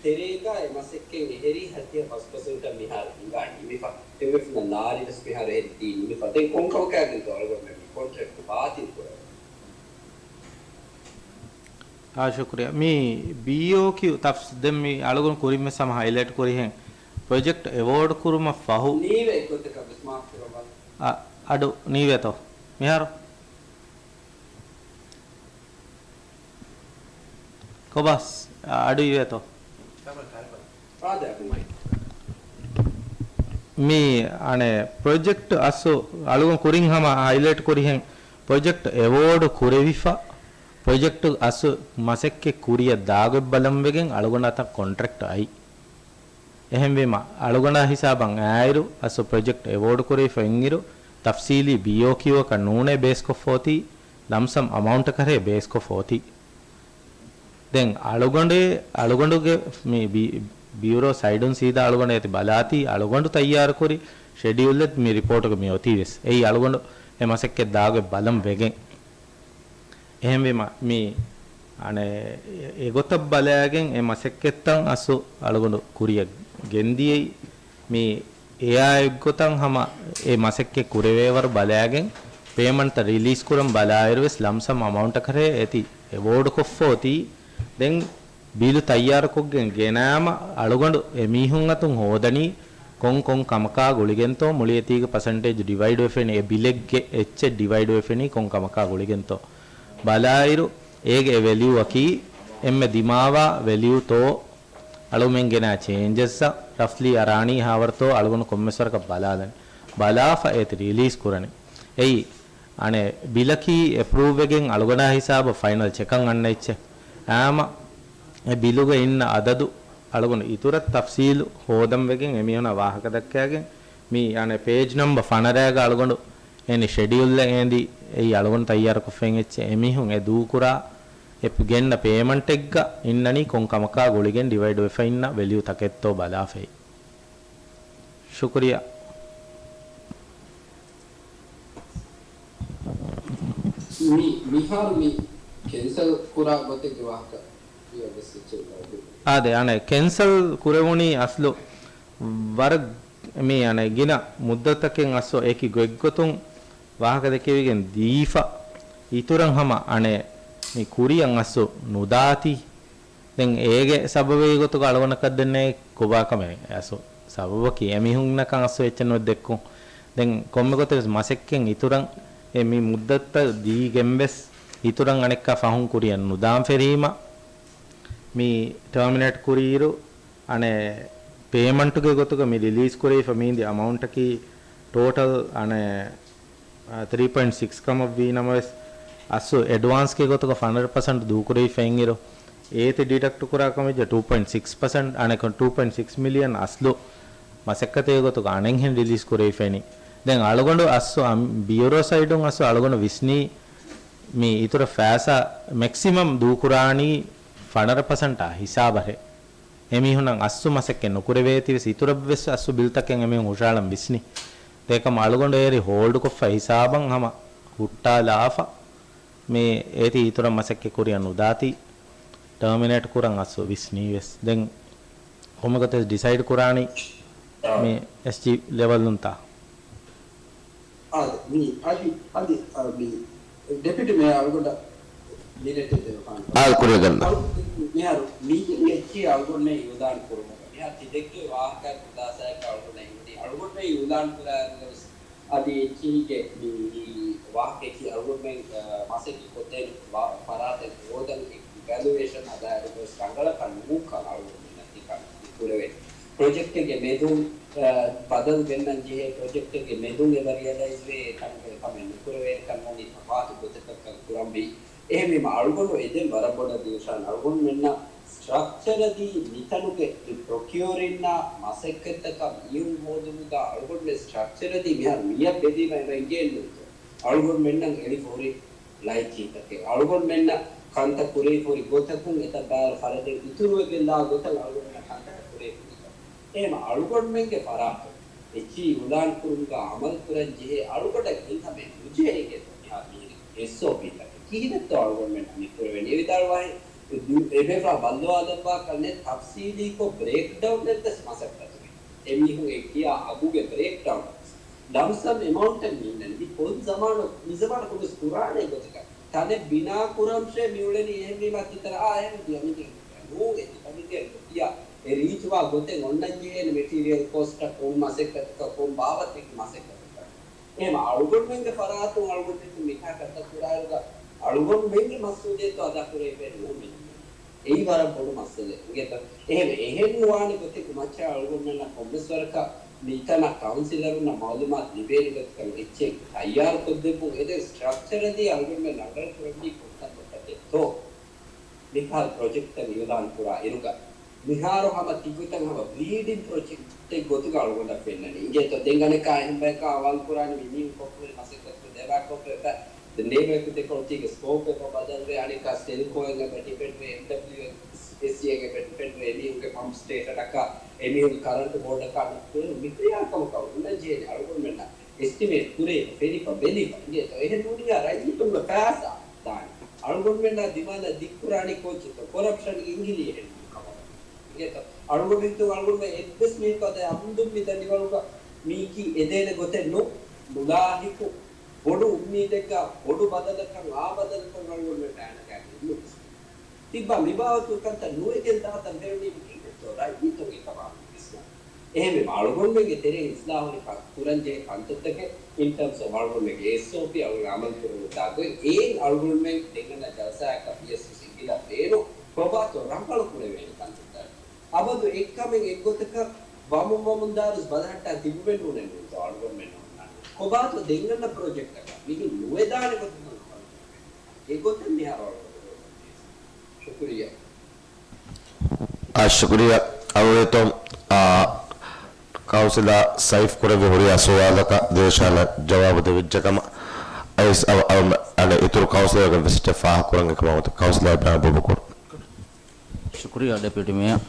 ތެރޭގަ އެ މަސައްކަތް އެހެރީ ހަތިހަ ފަސް ޕަސެންޓަށް މިހާރު ހިނގާ ނިމިފަ. އެންއެފް ނަށް ލާރިވެސް މިހާރު އެހެރީ ދީ ނިމިފަ. ދެން ކޮންކަމަކާގެންތޯ އަޅުގަނޑުމެން މި ކޮންޓްރެކްޓް ބާތިލް ކުރަނީ؟ އާ، ޝުކުރިއްޔާ. މި ބީއޯކިއު ތަފްސް-، ދެން މި އަޅުގަނޑު ކުރިން ވެސް ހަމަ ހައިލައިޓް ކުރިހެން ޕްރޮޖެކްޓް އެވޯޑް ކުރުމަށް ފަހު ނީވެ އެއްގޮތަކަށް ވެސް މާފު ކުރައްވާ. އަ، އަޑު ނީވޭތޯ މިހާރު؟ ކޮބާސް، އަ، އަޑު އިވޭތޯ؟ މި އަނެއް ޕްރޮޖެކްޓް އަސްލު އަޅުގަނޑު ކުރިން ހަމަ ހައިލައިޓް ކުރިހެން ޕްރޮޖެކްޓް އެވޯޑް ކުރެވިފަ، ޕްރޮޖެކްޓް އަސްލު މަސައްކަތް ކުރިއަށް ދާގޮތް ބަލަން ވެގެން އަޅުގަނޑާ ތަން ކޮންޓްރެކްޓް އައި. އެހެންވީމަ، އަޅުގަނޑާ ހިސާބަށް އައިއިރު އަސްލު ޕްރޮޖެކްޓް އެވޯޑް ކުރެވިފަ އިންއިރު، ތަފްސީލީ ބީއޯކިއުއަކަށް ނޫނޭ ބޭސްކޮށްފަ އޮތީ، ލަމްސަމް އަމައުންޓަކަށޭ ބޭސްކޮށްފަ އޮތީ. ދެން އަޅުގަނޑޭ، އަޅުގަނޑުގެ މި ބި-، ބިއުރޯ ސައިޑުން ސީދާ އަޅުގަނޑު އޭތި ބަލާތީ، އަޅުގަނޑު ތައްޔާރުކުރި ޝެޑިއުލްއެއް މި ރިޕޯޓުގަ މި އޮތީ ވެސް. އެއީ އަޅުގަނޑު އެ މަސައްކަތް ދާގޮތް ބަލަން ވެގެން. އެހެންވީމަ، މި އަނެއް އެ-، އެގޮތަށް ބަލާގެން އެ މަސައްކަތްތައް އަސްލު އަޅުގަނޑު ކުރިއަށް ގެންދިޔައީ. މި އެއާ އެއްގޮތަށް ހަމަ އެ މަސައްކަތް ކުރެވޭވަރު ބަލާގެން، ޕޭމަންޓްތައް ރިލީސް ކުރަން ބަލާއިރު ވެސް ލަމްސަމް އަމައުންޓަކަށޭ އޭތި އެވޯޑްކޮށްފަ އޮތީ. ދެން ބިލު ތައްޔާރުކޮށްގެން ގެނާމަ އަޅުގަނޑު އެމީހުން އަތުން ހޯދަނީ ކޮން ކޮން ކަމަކާ ގުޅިގެންތޯ، މުޅި އެތީގެ ޕަސެންޓޭޖް ޑިވައިޑް ވެފެނީ، އެ ބިލެއްގެ އެއްޗެއް ޑިވައިޑް ވެފެނީ ކޮން ކަމަކާ ގުޅިގެންތޯ ބަލާއިރު، އޭގެ އެ ވެލިއުއަކީ އެންމެ ދިމާވާ ވެލިއުތޯ، އަޅުމެން ގެނާ ޗޭންޖަސްއަށް ރަފްލީ އަރާނީ ހާވަރުތޯ އަޅުގަނޑު ކޮންމެސް ވަރަކަށް ބަލާލަން. ބަލާފަ އޭތި ރިލީސް ކުރަނީ. އެއީ، އަނެއް ބިލަކީ އެޕްރޫވްވެގެން އަޅުގަނޑާ ހިސާބަށް ފައިނަލް ޗެކަށް އަންނަ އެއްޗެއް. އާމަ އެ ބިލުގަ އިންނަ އަދަދު އަޅުގަނޑު އިތުރަށް ތަފްސީލު ހޯދަން ވެގެން އެމީހުނާ ވާހަކަ ދައްކާގެން މި އަނެއް ޕޭޖް ނަމްބަ ފަނަރައިގަ އަޅުގަނޑު އެނި ޝެޑިއުލްއެއް އޭނދި އެއީ އަޅުގަނޑު ތައްޔާރުކޮށްފައިން އެއްޗެއް. އެމީހުން އެ ދޫކުރާ އެ ގެންނަ ޕޭމަންޓެއްގަ އިންނަނީ ކޮން ކަމަކާ ގުޅިގެން ޑިވައިޑް ވެފަ އިންނަ ވެލިއު ތަކެއްތޯ ބަލާފައި. ޝުކުރިއްޔާ. މި، މިހާރު މި ކެންސަލް ކުރާ ގޮތެއްގެ ވާހަކަ ކިޔަވަސް އެއްޗެއް ލައު. އާދެ، އަނެއް ކެންސަލް ކުރެވުނީ އަސްލު ވަރަށް މި އަނެއް ގިނަ މުއްދަތަކެއް އަސްލު އެކި ގޮތްގޮތުން ވާހަކަ ދެކެވިގެން ދީފަ، އިތުރަށް ހަމަ އަނެއް މި ކުރިއަށް އަސްލު ނުދާތީ. ދެން އޭގެ ސަބަބެއް ގޮތުގަ އަޅުގަނޑަކަށް ދެންނެވި ކޮބާކަމެއް އަސްލު ސަބަބަކީ އެމީހުންނަކަށް އަސްލު އެއްޗެއް ނުވެ ދެއްކުން. ދެން ކޮންމެ ގޮތެއް ވެސް މަސައްކަތް އިތުރަށް އެ މި މުއްދަތުތައް ދީގެން ވެސް އިތުރަށް އަނެއްކާ ފަހުން ކުރިއަށް ނުދާން ފެށީމަ، މި ޓާމިނޭޓް ކުރިއިރު، އަނެއް ޕޭމަންޓުގެ ގޮތުގަ މި ރިލީސް ކުރެވިފަ މީނދި އަމައުންޓަކީ ޓޯޓަލް އަނެއް، އާ، ތްރީ ޕޮއިންޓް ސިކްސް ކަމަށްވީ ނަމަވެސް، އަސްލު އެޑްވާންސްގެ ގޮތުގަ ފަނަރަ ޕަސެންޓް ދޫކުރެވިފައިންއިރު، އޭތި ޑިޑަކްޓް ކުރާ ކަމަށް ޓޫ ޕޮއިންޓް ސިކްސް ޕަސެންޓް، އަނެއް ޓޫ ޕޮއިންޓް ސިކްސް މިލިއަން އަސްލު މަސައްކަތެއްގެ ގޮތުގަ އަނެއްހެން ރިލީސް ކުރެވިފައިނީ. ދެން އަޅުގަނޑު އަސްލު އަމް-، ބިއުރޯ ސައިޑުން އަސްލު އަޅުގަނޑު ވިސްނީ މި އިތުރަށް ފައިސާ މެކްސިމަމް ދޫކުރާނީ ފަނަރަ ޕަސެންޓާ ހިސާބަށޭ. އެމީހުންނަށް އަސްލު މަސައްކަތް ނުކުރެވޭތީވެސް އިތުރަށްވެސް އަސްލު ބިލްތަކެއް އެމީހުން ހުށަހަޅަން ވިސްނި. އެކަމް އަޅުގަނޑު އޭރި ހޯލްޑްކޮށްފަ ހިސާބަށް ހަމަ ހުއްޓާލާފަ މި އޭތި އިތުރަށް މަސައްކަތް ކުރިއަށް ނުދާތީ ޓާމިނޭޓް ކުރަން އަސްލު ވިސްނީވެސް. ދެން ކޮންމެ ގޮތެއް ޑިސައިޑް ކުރާނީ މި އެސްޖީ ލެވަލުންތާ؟ އާދެ، މި އަދި، އަދި، އަ، މި ޑެޕިއުޓީ މޭޔަރ އަޅުގަނޑަށް މިނެޓެއް ދެއްވާނެ. އާ، ކުރިއަށް ގަންނަ. އަޅުގަނޑު މިހާރު މީޓިންގ އެއްޗެއް އަޅުގަނޑުމެން އިއުލާން ކުރުމުގަ މިހާރު ތި ދެއްކި ވާހަކައަށް ހުދާސާއަކަށް އަޅުގަނޑަށް ހިމެނީ އަޅުގަނޑުމެން އިއުލާން ކުރާއިރުވެސް އަދި އެއްޗިހީގެ މި ވާހަކައަކީ އަޅުގަނޑުމެން، އަ، މަސައްކަތް ކޮށްދޭނެ ވާ-، ފަރާތެއް ހޯދަން އިވެލުއޭޝަން ހަދާއިރުވެސް ރަނގަޅަކަށް ނޫންކަން އަޅުގަނޑުމެންނަށް ތިކަން ކުރެވޭ. ޕްރޮޖެކްޓެއްގެ މެދުން، އަ، ބަދަލު ގެންނަން ޖެހޭ ޕްރޮޖެކްޓެއްގެ މެދުން އެބަ ރިއަލައިޒްވޭ އެކަން އެކަމެއް ނުކުރެވޭނެކަން ނޫނީ ތަފާތު ގޮތަކަށް ކަން ކުރަންވީ. އެހެންވީމަ އަޅުގަނޑު އެދެން ވަރަށް ބޮޑަށް ދިވެށާން އަޅުގަނޑުމެންނަށް ސްޓްރަކްޗަރަލީ މިތަނުގެ މި ޕްރޮކިއުރިންނާ މަސައްކަތްތަކަށް މީހުން ހޯދުމުގަ އަޅުގަނޑުމެން ސްޓްރަކްޗަރަލީ މިހާރު މިއަށް ބެލީމަ އެބަ އިނގޭނު. އަޅުގަނޑުމެންނަށް އެޅިފަ ހުރި ލައިތީތަކެއް، އަޅުގަނޑުމެންނަށް ކަންތައް ކުރެވިފަ ހުރި ގޮތަކުން އެތައް ބައިވަރު ފަރަދެއް އިތުރުވެގެން ލާ ގޮތަށް އަޅުގަނޑުމެންނަށް ކަންތައް ކުރެވިފަ ހުރި ގޮތަށް. އެހެން އަޅުގަނޑުމެންގެ ފަރާތުން އެއްޗިހި އިއުލާން ކުރުމުގަ އަމަލު ކުރަން ޖެހޭ އަޅުގަނޑަށް އެހެން ކަމެއް ނުޖެހޭ އިނގޭތޯ މިހާރު މިހިރީ އެސްއޯޕީތަކެއް. ކިހިނެއްތޯ އަޅުގަނޑުމެންނަށް މި ކުރެވެނީ؟ އެ ވިދާޅުވާހެން އެބޭފުޅާ ބައްލަވާލައްވާކަށް ނެތް ތަފްސީލީކޮށް ބްރޭކްޑައުންއެއްވެސް މަސައްކަތުގެ. އެމީހުން އެ ކިޔާ އަގުގެ ބްރޭކްޑައުން. ލަމްސަމް އެމައުންޓެއް މި އިންނަނީ. މި ކޮން ޒަމާނަކު، މި ޒަމާނަކު ވެސް ކުރާނެ ގޮތަކަށް. ތަނެއް ބިނާ ކުރަންށޭ މި އުޅެނީ އެހެންވީމާ ތިތަނަށް އާ އެހެން ދިޔަ މި ދިޔަ ނޫން އެ ތި ކަމިގެ ކިޔާ އެ ރީޗުވާ ގޮތެއް އޮންނަން ޖެހޭނެ މެޓީރިއަލް ކޯސްޓަށް ކޮން މަސައްކަތަކަށް ކޮން ބާވަތެއްގެ މަސައްކަތަކަށް. އެހެން އަޅުގަނޑުމެންގެ ފަރާތުން އަޅުގަނޑުމެން މިކާ ކަންތައް ކުރާއިރުގަ އަޅުގަނޑުމެންގެ މަސްއޫލިއްޔަތު އަދާ ކުރެވޭ ނޫން މި އެއީ ވަރަށް ބޮޑު މައްސަލައެއް އިނގޭތަ؟ އެހެން، އެހެން ނުވާނެ ގޮތެއްގެ މައްޗަށް އަޅުގަނޑުމެންނަށް ކޮންމެސް ވަރަކަށް މިތަނަށް ކައުންސިލަރުންނަށް މައުލޫމާތު ލިބޭނެ ގޮތަކަށް އެއްޗެއް ތައްޔާރުކޮށްދެއްވުން. އެދެން ސްޓްރަކްޗަރަލީ އަޅުގަނޑުމެން ރަނގަޅު ކުރަނީ ކޮންކަން ގޮތަކަށްތޯ؟ މިކަހަލަ ޕްރޮޖެކްޓްތައް އިއުލާން ކުރާ އިރުގަ މިހާރު ހަމަ ތިގޮތަށް ހަމަ ބްލީޑިން ޕްރޮޖެކްޓެއް ގޮތުގަ އަޅުގަނޑަށް ފެންނަނީ. އިނގޭތޯ ދެން އަނެއްކާ އެހެން ބަޔަކާ އަވާލު ކުރާނީ މި މީހުން ކޮށްފަ ހުރި މަސައްކަތުގެ ދެބާކޮށްފަ އެބަ ދެން ނޭމަލް ކުދިކޮޅުތީގެ ސްކޯޕް އެބަ ބަދަލުވެ، އަނެއްކާ ސެލްކޯއިން އެބަ ޑިފެންޑްވެ، އެމްޑަބްލިއުއެސްސީއިން އެބަ ޑިފެންޑްވެ، އެމީހުންގެ ޕަމްޕް ސްޓޭޝަނަކާ އެމީހުން ކަރަންޓު ބޯޑަކާ ނުކުރެވުނު މިފިރިހެންކަމަކަށް އޮންނަން ޖެހޭނެ އަޅުގަނޑުމެންނަށް އެސްޓިމޭޓް ކުރެވިފަ ފެނިފަ ބެލިފަ އިނގޭތޯ. އެހެން ނޫނިއްޔާ ރައްޔިތުންގެ ފައިސާ ދާނެ. އަޅުގަނޑުމެންނާ ދިމާލަށް ދިއްކުރާނީ ކޯއްޗެއްތޯ؟ ކޮރަޕްޝަން އިނގިލީ އެހެން ކަމަކަށް. އިނގޭތޯ؟ އަޅުގަނޑު ހިތުން އަޅުގަނޑުމެން އެއްވެސް މީހަކު އަދި އަމުދުން މި ދަނޑިވަޅުގަ މީކީ އެދޭނެ ގޮތެއް ނޫން. މުލާހިކު ބޮޑު އުއްމީދެއްގަ ބޮޑު ބަދަލަކަށް އާ ބަދަލުތައް އަޅުގަނޑުމެން އަންނަން ގާތް ނުވިސްނުން. ތިއްބާ މިބާވަތު ކަންތައް ނުވެގެން ދާތަން ފެނުނީމަ ކީއްވެތޯ ރައްޔިތުން އެކަމާ ވިސްނާ. އެހެންވީމަ އަޅުގަނޑުމެންގެ ތެރެއިން އިސްލާހު ކުރަންޖެހޭ ކަންތައްތަކެއް އިން ޓާމްސް އޮފް އަޅުގަނޑުމެންގެ އެސްއޯޕީ އަޅުގަނޑު އަމަލު ކުރަމުންދާ ގޮތް އެއިން އަޅުގަނޑުމެން ދެންނަ ޖަލްސާއަކަށް ވިޔަސް ވިޔަސް އިނގިލަން ބޭނުން ކޮބާތޯ ރަނގަޅު ކުރެވޭނެ ކަންތައްތައް. އަބަދު އެއްކަމެއް އެއްގޮތަކަށް ވަމުން ވަމުން ދާރުސް ބަލަހައްޓާ ތިބުމެއް ނޫނޭ ނޫންތޯ އަޅުގަނޑުމެން އޮންނާނީ. ކޮބާތޯ ދެންނަ ޕްރޮޖެކްޓަކަށް މިހެން ނުވެދާނެ ގޮތަކަށް އަމަލު ކުރެވޭނެ. އެގޮތަށް މިހާރު އަޅުގަނޑު ޝުކުރިއްޔާ. އާ، ޝުކުރިއްޔާ. އަޅުގަނޑު އާ، ކައުންސިލަރ ސައިފް ކުރެއްވި ހުރިހާ ސުވާލަކަށް ދިވެށާނަށް ޖަވާބު ދެވިއްޖެ ކަމަށް އައިސް އަވަ-، އަވަ-، އަނެއް އިތުރު ކައުންސިލަރުންގެ ވެސް އެއްޗެއް ފާހަގަކުރަން އެކަމަށް ކައުންސިލަރ އިބްރާހިމް އަބޫބަކުރު. ޝުކުރިއްޔާ ޑެޕިއުޓީ މޭޔަރ.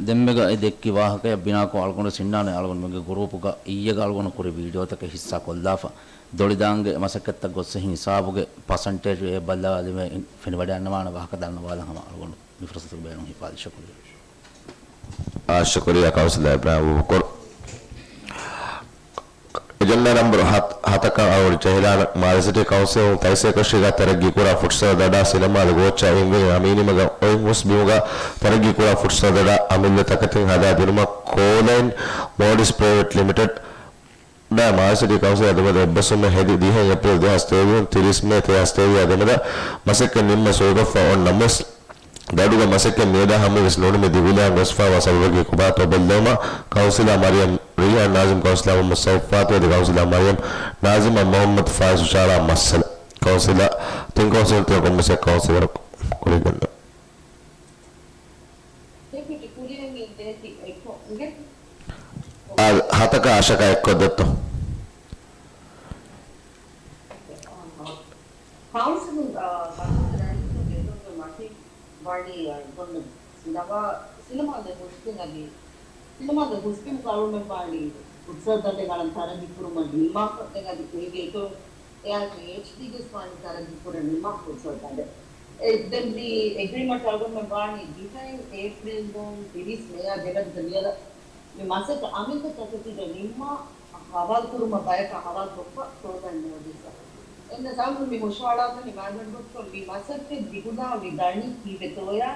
ދެންމެގަ އެ ދެއްކި ވާހަކަޔަށް ބިނާކޮށް އަޅުގަނޑު ސިންނާނެ އަޅުގަނޑުމެންގެ ގުރޫޕުގަ އިއްޔެގަ އަޅުގަނޑު ކުރި ވީޑިއޯތަކެއް ހިއްސާ ކޮށްލާފަ. ދޮޅިދާންގެ މަސައްކަތްތައް ގޮއްސެހިން ހިސާބުގެ ޕަސަންޓޭޖު އެ ބައްލަވާލީމަ ފެނިވަޑައިގަންނަވާނެ ވާހަކަ ދަންނަވާލަން ހަމަ އަޅުގަނޑު މި ފުރުސަތުގެ ބޭނުން ހިފާލި. ޝުކުރިއްޔާ. އާ، ޝުކުރިއްޔާ ކައުންސިލަރ އިބްރާހިމް އަބޫބަކުރު. އެޖެންޑާ ނަމްބަރު ހަތް، ހަތަކަށް އަޅުގަނޑު ޖެހިލާނަ މާލެ ސިޓީ ކައުންސިލުން ތައިސޭކަށީގަ ތަރައްގީ ކުރާ ފުޓްސަލް ދަޑާ ސިނަމާލު ގޯއްޗާ އިންވެގެން އަމީނިމަގަ އޮތް ހުސް ބިމުގަ ތަރައްގީ ކުރާ ފުޓްސަލް ދަޑާ އަމިއްލަ ތަކެތިން ހަދާ ދިނުމަށް ކޯލައިން މޯލްޑިވްސް ޕްރައިވެޓް ލިމިޓެޑް މާލެ ސިޓީ ކައުންސިލާ ދެމެދު އެއްބަސްވުމެއް ހެދި ދިހަ އޭޕްރީލް ދެހާސް ތޭވީސް ތިރީސް މޭ ދެހާސް ތޭވީސް ދެމެދަށް މަސައްކަތް ނިންމަން ސޮއިގަތްފަ އޮންނަމަވެސް، ދަޑުގަ މަސައްކަތް މިއަދާ ހަމަވެސް ނޫނުމި ދިގުލައިން ގޮސްފައިވާ ސަބަބަކީ ކޮބާތޯ ބައްލަވުމަށް ކައުންސިލަރ މަރިޔަމް ރީހާން ނާޒިމް ކައުންސިލަރ މުހައްމަދު ސައުފާތު އަދި ކައުންސިލަރ މަރިޔަމް ނާޒިމް އަށް މުހައްމަދު ފާއިޒް ހުށަހަޅާ މައްސަލަ. ކައުންސިލަރ، ތިން ކައުންސިލަރ ކޮންމެސް އެއް ކައުންސިލަރަކު ކުރިގަންނަ. އާ، ހަތަކާ އަށަކާ އެއްކޮށްދެއްތޯ؟ ކައުންސިލުން، އާ، ބަނދުގެ ރައްޔިތުންގެ އެދުންގެ މަތިން ވަނީ، އާ، ގޮނޑު ސިނަމާ، ސިނަމާގެ ހުސްބިން އަދި ސިނަމާގެ ހުސްބިން ކައުމެއް ވާނީ ފުޓްސަލް ދަނޑެއް އަޅަން ތަރައްގީ ކުރުމަށް ނިންމާފަ. ދެން އަދި އޭގެ އިތުރުން އެއާއެކު އެޗްޑީގެސް ވާނީ ތަރައްގީ ކުރަން ނިންމާފަ ފުޓްސަލް ދަނޑެއް. އެ، ދެން މި އެގްރިމަންޓް އަޅުގަނޑުމެން ވާނީ ދިހައެއް އޭޕްރީލް ދުވަހު ތިރީސް މޭއާ ދެމެދުގެ މިއަދަށް މި މަސައްކަތް އަމިއްލަ ތަކެތީގަ ނިންމާ ހަވާލުކުރުމަށް ބަޔަކަށް ހަވާލުކޮށްފަ ކްލޯޒް އެންޑް މޯލްޑިވްސް އަށް. އެންނަ ސާމި މި ހުށަހަޅާތަން މާނަން ޑޮކްޓަރ މި މަސައްކަތް ދިގުލާ މި ދަނީ ކީއްވެތޯޔާ؟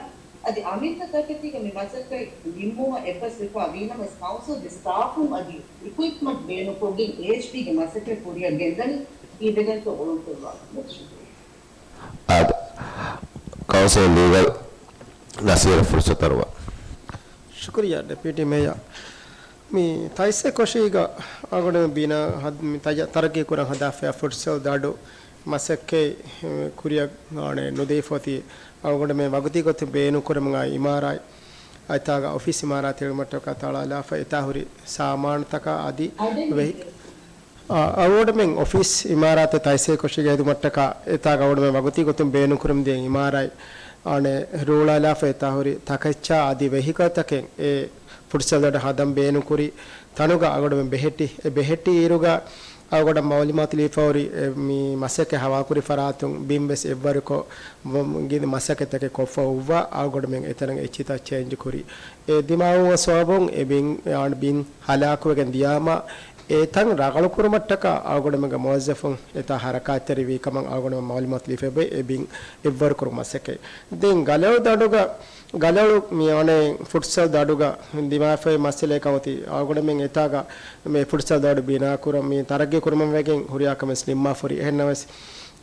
އަދި އަމިއްލަ ތަކެތީގެ މި މަސައްކަތް ނިންމުމަށް އެއްބަސްވެފާ ވީނަމަވެސް ކައުންސިލްގެ ސްޓާފުން އަދި އިކުއިޕްމަންޓް ބޭނުންކޮށްގެން އޭއެޗްޑީގެ މަސައްކަތް ކުރިއަށް ގެންދަނީ ކީއްވެގެންތޯ އޮޅުންކުރުވާ. އާދެ، ކައުންސިލް ލީގަލް ނަސީރަށް ފުރުސަތު އަރުވާ. ޝުކުރިއްޔާ ޑެޕިއުޓީ މޭޔަރ. މި ތައިސް އެކައު ކޮށީގަ އަޅުގަނޑު ބިނާ ހަދ-، މި ތައްޔާ-، ތަރައްގީ ކުރަން ހަދާފައި ފުޓްސަލް ދަޑު މަސައްކަތް ކުރިއަށް ނުދީފަ އޮތީ އަޅުގަނޑުމެން ވަގުތީ ގޮތުން ބޭނުން ކުރަމުން އާ އިމާރާތް އަތާގަ އޮފީސް އިމާރާތް އެޅުމަށްޓަކާ ތަޅާލާފަ އެތާ ހުރި ސާމާނުތަކާ އަދި ވެހި-، އަ-، އަޅުގަނޑުމެން އޮފީސް އިމާރާތެއް ތައިސް އެކައު ކޮށީގަ ހެދުމަށްޓަކާ އެތާގަ އަޅުގަނޑުމެން ވަގުތީ ގޮތުން ބޭނުން ކުރަމުން ދިޔަ އިމާރާތް އަނެއް ރޫޅާލާފަ އެތާ ހުރި ތަކެއްޗާ އަދި ވެހިކަލްތަކެއް އެ ފުޓްސަލް ދަޑު ހަދަން ބޭނުންކުރި ތަނުގަ އަޅުގަނޑުމެން ބެހެއްޓި. އެ ބެހެއްޓި އިރުގަ އަޅުގަނޑަށް މައުލޫމާތު ލިބިފަ ހުރި އެ މި މަސައްކަތް ހަވާލުކުރި ފަރާތުން ބިން ވެސް އެއްވަރުކޮށް ވަ-، ގިނަ މަސައްކަތްތަކެއް ކޮށްފަ އޮއްވާ އަޅުގަނޑުމެން އެތަނަށް އެއްޗިތައް ޗޭންޖް ކުރި. އެ ދިމާވުމަށް ސަބަބުން އެ ބިން، އާނ ބިން ހަލާކުވެގެން ދިޔާމަ، އެތަން ރަނގަޅުކުރުމަށްޓަކާ އަޅުގަނޑުމެންގެ މުވައްޒަފުން އެތާ ހަރަކާތްތެރިވީ ކަމަށް އަޅުގަނޑުމެން މައުލޫމާތު ލިބިފައި އެ ބިން އެއްވަރުކުރުމަށް މަސައްކަތް. ދެން ގަލޮޅު ދަޑުގަ، ގަލޮޅު މި އަނެއް ފުޓްސަލް ދަޑުގަ ދިމާވެފައި މައްސަލައެއް ކަމަށް އޮތީ އަޅުގަނޑުމެން އެތާގަ މި ފުޓްސަލް ދަޑު ބިނާކުރަން މި ތަރައްގީ ކުރުމަށް ވެގެން ހުރިހާ ކަމެއް ނިންމާފަ ހުރި. އެހެންނަމަވެސް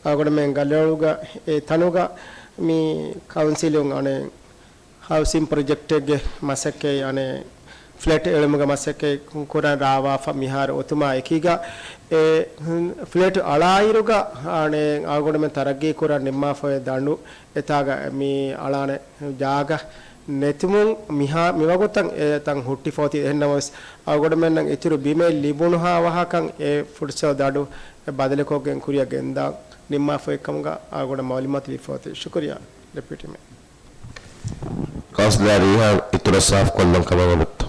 އަޅުގަނޑުމެން ގަލޮޅުގަ އެ ތަނުގަ މި ކައުންސިލުން އަނެއް ހައުސިން ޕްރޮޖެކްޓެއްގެ މަސައްކަތް އަނެއް ފްލެޓް އެޅުމުގެ މަސައްކަތް ކުރަން ރާވާފަ މިހާރު އޮތުމާ އެކީގަ އެ ފްލެޓް އަޅާއިރުގަ އަނެއް އަޅުގަނޑުމެން ތަރައްގީ ކުރަން ނިންމާފައި ދަނޑު އެތާގަ މި އަޅާނެ ޖާގަ ނެތުމުން މިހާ މިވަގުތަށް އެ ތަން ހުއްޓިފަ އޮތީ. އެހެންނަމަވެސް އަޅުގަނޑުމެންނަށް އިތުރު ބިމެއް ލިބުނުހާ ވާހަކަ އެ ފުޓްސަލް ދަޑު ބަދަލުކޮށްގެން ކުރިއަށް ގެންދާ ނިންމާފައި ކަމުގަ އަޅުގަނޑަށް މައުލޫމާތު ލިބިފަ އޮތީ. ޝުކުރިއްޔާ ޑެޕިއުޓީ މޭޔަރ. ކައުންސިލަރ ރީހާން އިތުރަށް ސާފުކޮށްލަން ކަމަށް އޮންނަތޯ؟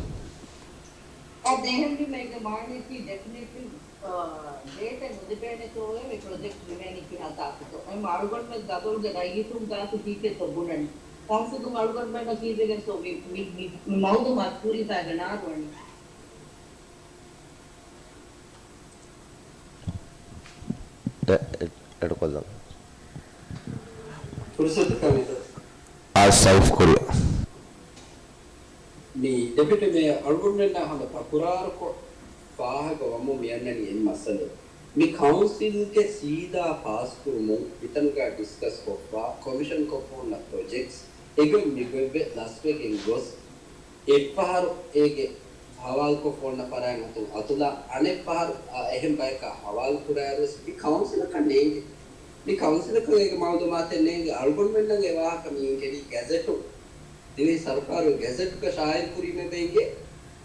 އަދި އެހެންވީމަ އޭގެ މާނައަކީ ޑެފިނިޓްލީ، އާ، ޑޭޓެއް ނުލިބޭނެތޯއޭ މި ޕްރޮޖެކްޓް ނިމޭނީ ކިހާ ތާކުތޯ. އެހެން އަޅުގަނޑުމެން ގަދަޅުގެ ރައްޔިތުން ގާތު ކީކޭތޯ ބުނަނީ. ކައުންސިލުން އަޅުގަނޑުމެންނަށް ކީއްވެގެންތޯ މި، މި، މި، މި މައުލޫމާތު ކުރީތާ އޭގެ ނާދު އަނީ؟ އެ، އެ، އެޑުކޮށްލަން. ފުރުސަތު ކަމެއް. އާ، ސައިފް ކުރިއަށް. މި ޑެޕިއުޓީ މޭޔަރ އަޅުގަނޑުމެންނާ ހަމަ ތަކުރާރުކޮށް ފާހަގަ ވަމުން މިއަންނަނީ އެއް މައްސަލަ. މި ކައުންސިލްގެ ސީދާ ފާސްކުރުމުން މިތަނުގަ ޑިސްކަސް ކޮށްފަ، ކޮމިޝަން ކޮށްފަ އޮންނަ ޕްރޮޖެކްޓްސް އެގޮތް މިގޮތްވެ ލަސްވެގެން ގޮސް، އެއްފަހަރު އޭގެ ހަވާލުކޮށްފަ އޮންނަ ފަރާތް އަތުން އަތުލާ، އަނެއްފަހަރު އަ، އެހެން ބަޔަކާ ހަވާލު ކުރާއިރުވެސް މި ކައުންސިލަކަށް ނޭނގެ. މި ކައުންސިލަކަށް އޭގެ މައުލޫމާތެއް ނޭނގެ. އަޅުގަނޑުމެންނަށް އެ ވާހަކަ މި އިނގެނީ ގެޒެޓުން. ދިވެހި ސަރުކާރުގެ ގެޒެޓުގަ ޝާއިޢު ކުރީމަ އެބަ އިނގޭ،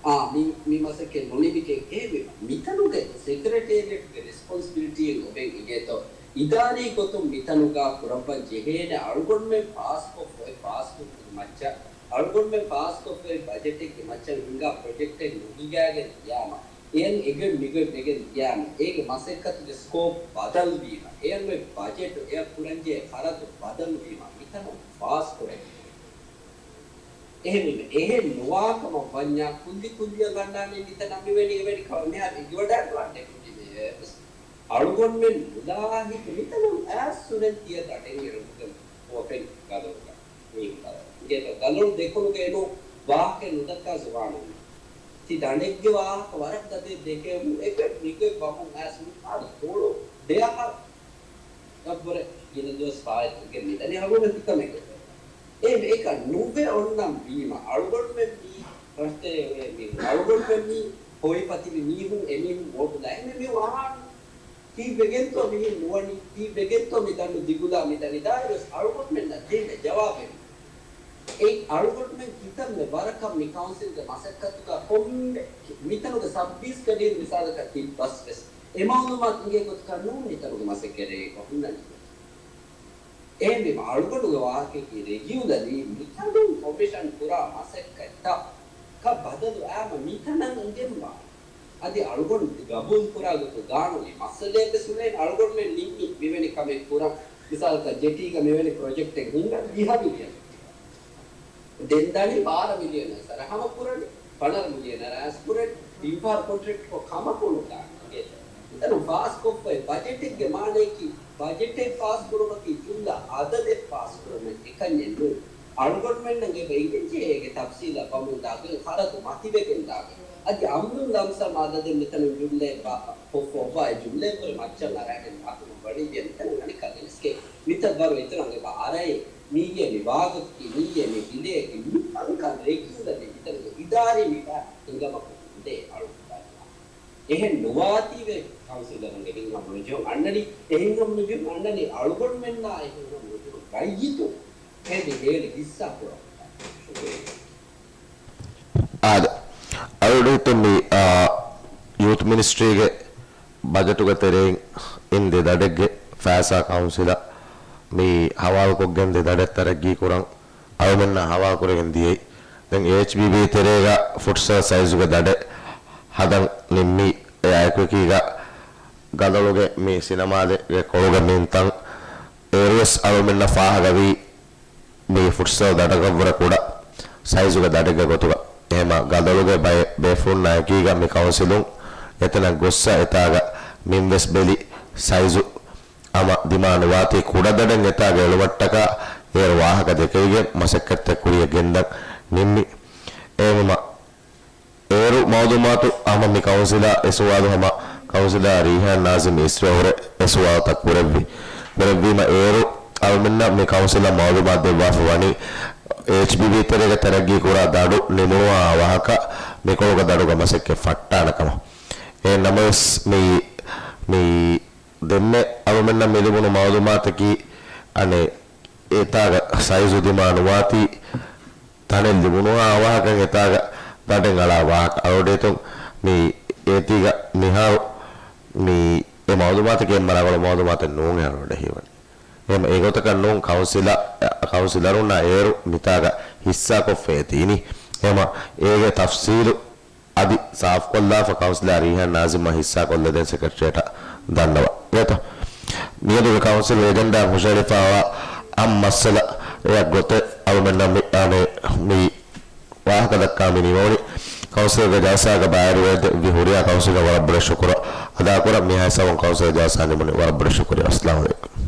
އާ، މި، މި މަސައްކަތް ނުނިމިގެން އެހެންވީމަ، މިތަނުގެ ސެކްރެޓޭރިއެޓްގެ ރެސްޕޮންސިބިލިޓީއެއް އޮވެން އިނގޭތޯ، އިދާރީ ގޮތުން މިތަނުގަ ކުރައްވަން ޖެހޭނެ އަޅުގަނޑުމެން ފާސްކޮށްފަ އޮތް ފާސްކުރުމުގެ މައްޗަށް، އަޅުގަނޑުމެން ފާސްކޮށްފައި ބަޖެޓެއްގެ މައްޗަށް ހިނގާ ޕްރޮޖެކްޓެއް ނުހިނގާގެން ދިޔާމަ، އެއަށް އެގޮތް މިގޮތް ވެގެން ދިޔާމަ، އޭގެ މަސައްކަތުގެ ސްކޯޕް ބަދަލުވީމަ، އެއަށް އޮތް ބަޖެޓު، އެއަށް ކުރަންޖެހޭ ޚަރަދު ބަދަލުވީމަ، މިތަނުން ފާސްކުރެވޭ. އެހެންވީމަ، އެހެން ނުވާކަމަށް ވަންޏާ ކުއްލި ކުއްލިއަށް ގަންނާނެ މިތަނަށް މިވެނި އެވެނި ކަމެއް މިހާރު އެނގިވަޑައިގަންނާނެ ކުއްލި މޭޔަރ ވެސް. އަޅުގަނޑުމެން ނުލާހިތު މިތަނުން އައިސް ސުރެން ތިޔަ ދަނޑެއް އެޅުމުގެ ހުވަފެން ގަދަވަގަ. މީ ގަދަ. އިނގޭތޯ ގަލޮޅު ދެކޮޅުގަ އެނޫން ވާހަކައެއް ނުދައްކާ ޒުވާނުން. ތި ދަނޑެއްގެ ވާހަކަ ވަރަށް ގަދައެއް ދެކެވެމުން އެގޮތް މިގޮތް ވަމުން އައިސް މިހާރު ދޮޅު ދެއަހަރު ރައްވަރެ ގިނަ ދުވަސް ފާއިތުވެގެން މިދަނީ ހަމަ ތިކަމެއްގެ ތެރޭ. އެ އެކަން ނުވެ އޮންނަން ވީމަ، އަޅުގަނޑުމެން މީ ރަށްތެރޭ އުޅޭ މީހުން، އަޅުގަނޑުމެން މީ ހޮވިފަ ތިބި މީހުން، އެމީހުން ވޯޓުލާ އެންމެ މީހުން އަހާން ކީއްވެގެންތޯ މިހެން ނުވަނީ، ކީއްވެގެންތޯ މި ދަނޑު ދިގުލާ މިދަނީ؟ ދާއިރުވެސް އަޅުގަނޑުމެންނަށް ދޭނެ ޖަވާބެއް ނޫން. އެއީ އަޅުގަނޑުމެން ކިތަންމެ ވަރަކަށް މި ކައުންސިލްގެ މަސައްކަތުގަ ކޮންމެ މިތަނުގެ ސަބް ޑިވިޝަނަރީ މިސާލަކަށް ތިއްބަސް ވެސް އެ މައުލޫމާތު އިނގޭ ގޮތަކަށް ނޫން މިތަނުގެ މަސައްކަތް ރޭގަ ހުންނަނީ. އެހެންވީމަ އަޅުގަނޑުގެ ވާހަކައަކީ ރެގިއުލަރލީ މިތަނުން ކޮމިޝަން ކުރާ މަސައްކަތްތައް ކަށް ބަދަލު އައިމަ މިތަނަށް އިނގެންވާނެ. އަދި އަޅުގަނޑު ގަބޫލު ކުރާ ގޮތުގަ ގާނޫނީ މައްސަލައެއް ވެސް ނުވޭނެ. އަޅުގަނޑުމެން ނިންމީ މިވެނި ކަމެއް ކުރަން. މިސާލަކަށް ޖެޓީގަ މިވެނި ޕްރޮޖެކްޓެއް ހިންގަން ވިހަ މިލިއަން. ދެން ދަނީ ބާރަ މިލިއަނަށް ސަރަ ހަމަ ކުރަނީ ފަނަރަ މިލިއަނަށް އައިސް ކުރަނީ. އިންފާރ ކޮންޓްރެކްޓްކޮށް ކަމަކު ނުދާނެ. އިނގޭތޯ؟ މިތަނުން ފާސްކޮށްފައި ބަޖެޓެއްގެ މާނައަކީ ބަޖެޓެއް ފާސްކުރުމަކީ ޖުމްލަ އަދަދެއް ފާސްކުރުމެއް އެކަންޏެއް ނޫން. އަޅުގަނޑުމެންނަށް އެބަ އިނގެންޖެހޭ އޭގެ ތަފްސީލަށް ވަމުންދާގެން ޚަރަދު މަތިވެގެންދާގެން އަދި އަމްލުން ލަމްސަމް އަދަދެއް މިތަނުން ޖުމްލައެއް ބާ-، ކޮށްފަ އޮއްވާ އެ ޖުމްލައެއްވުރެ މައްޗަށް އަރާގެން ވާކަމަށް ވަނީ ދިޔަ މިތަނުން އަނެއްކާ ގެނެސްގެ މިތައް ވަރު އިތުރަށް އެބަ އަރައޭ. މިއީ މި ވާގޮތަކީ، މިއީ މި ވިލޭގެ މި އަންކަން ރެގިއުލަރ ވެ މިތަނުގެ އިދާރީ މި ބައި ހިނގަމަކު ހުންނޭ އަޅުގަނޑު. އެހެން ނުވާތީވެ ކައުންސިލަރުންގެ ހިތްހަމަނުޖެހުން އަންނަނީ، އެ ހިތްހަމަނުޖެހުން އަންނަނީ އަޅުގަނޑުމެންނާ އެ ހިތްހަމަނުޖެހުން ރައްޔިތުން ހެދި ހޭލި ހިއްސާ ކުރަމުން. އާދެ. އަޅުގަނޑު ހިތުން މި، އާ، ޔޫތު މިނިސްޓްރީގެ ބަޖެޓުގެ ތެރެއިން އިން ދެ ދަޑެއްގެ ފައިސާ ކައުންސިލަށް މި ހަވާލުކޮށްގެން ދެ ދަޑެއް ތަރައްގީ ކުރަން އަޅުމެންނާ ހަވާލުކުރެގެން ދިޔައީ. ދެން އެޗްބީބީ ތެރޭގަ ފުޓްސަލް ސައިޒުގެ ދަޑެއް ހަދަން ނިންމީ. އެއާއެކު އެކީގަ ގަދަޅުގެ މި ސިނަމާލެގެ ކޮޅުގެ މިންތަން އޭރުވެސް އަޅުމެންނަށް ފާހަގަވީ މި ފުޓްސަލް ދަޑަކަށްވުރެ ކުޑަ ސައިޒުގެ ދަޑެއްގެ ގޮތުގަ. އެހެމަ ގަދަޅުގެ ބައެއް ބޭފުޅުންނާ އެކީގަ މި ކައުންސިލުން އެތަނަށް ގޮއްސަ އެތާގަ މިންވެސް ބެލި ސައިޒު އަމަ ދިމާނުވާތީ ކުޑަ ދަޑެއް އެތާގަ އެޅުމަށްޓަކާ އޭރު ވާހަކަ ދެކެވިގެން މަސައްކަތްތައް ކުރިއަށް ގެންދަން ނިންމި. އެހެމަ އޭރު މައުލޫމާތު ހަމަ މި ކައުންސިލާ އެ ސުވާލު ހަމަ ކައުންސިލާ ރީހާން ނާޒިމް އިސްވެ ހުރެ އެ ސުވާލުތައް ކުރެއްވި. ކުރެއްވީމަ އޭރު އަޅުމެންނަށް މި ކައުންސިލަށް މައުލޫމާތު ދެއްވާފަ ވަނީ އެޗްބީބީ ތެރޭގަ ތަރައްގީ ކުރާ ދަޑު ނިމުނުވާ ވާހަކަ މިކޮޅުގަ ދަޑުގަ މަސައްކަތް ފައްޓާނެ ކަމަށް. އެހެން ނަމަވެސް މި، މި ދެންމެ އަޅުމެންނަށް މި ލިބުނު މައުލޫމާތަކީ އަނެއް އެތާގަ ސައިޒު ދިމާ ނުވާތީ ތަނެއް ލިބުނުހާ ވާހަކަ އެތާގަ ދަޑެއް އަޅާ ވާހަކަ އަޅުގަޑޭތުން މި އޭތީގަ މިހާރު މި އެ މައުލޫމާތަކީ އެންމެ ރަނގަޅު މައުލޫމާތެއް ނޫން އަޅުގަޑޭ ހީވަނީ. އެހެމަ އެގޮތަކަށް ނޫން ކައުންސިލަ-، ކައުންސިލަރުންނާ އޭރު މިތާގަ ހިއްސާކޮށްފައޭތީ އިނީ. އެހެމަ އޭގެ ތަފްސީލު އަދި ސާފުކޮށްލާފަ ކައުންސިލާ ރީހާން ނާޒިމްއަށް ހިއްސާކޮށްލަދޭން ސެކްރެޓަރިއޭޓަށް ދަންނަވަ. އޭތަ؟ މިއަދުގެ ކައުންސިލް އެޖެންޑާއަށް ހުށަހެޅިފައިވާ އަށް މައްސަލައެއް ގޮތެއް އަޅުމެންނަށް މި، އަނެ، މި ވާހަކަ ދައްކާ މި ނިމުނީ. ކައުންސިލްގެ ޖަލްސާގެ ބައިވެރިވެދެއްވި ހުރިހާ ކައުންސިލްގެ ވަރަށް ބޮޑަށް ޝުކުރު އަދާކުރަން. މިހާ ހިސާބުން ކައުންސިލްގެ ޖަލްސާ ނިމުނީ. ވަރަށް ބޮޑަށް ޝުކުރިއްޔާ. އައްސަލާމު ޢަލައިކުމް.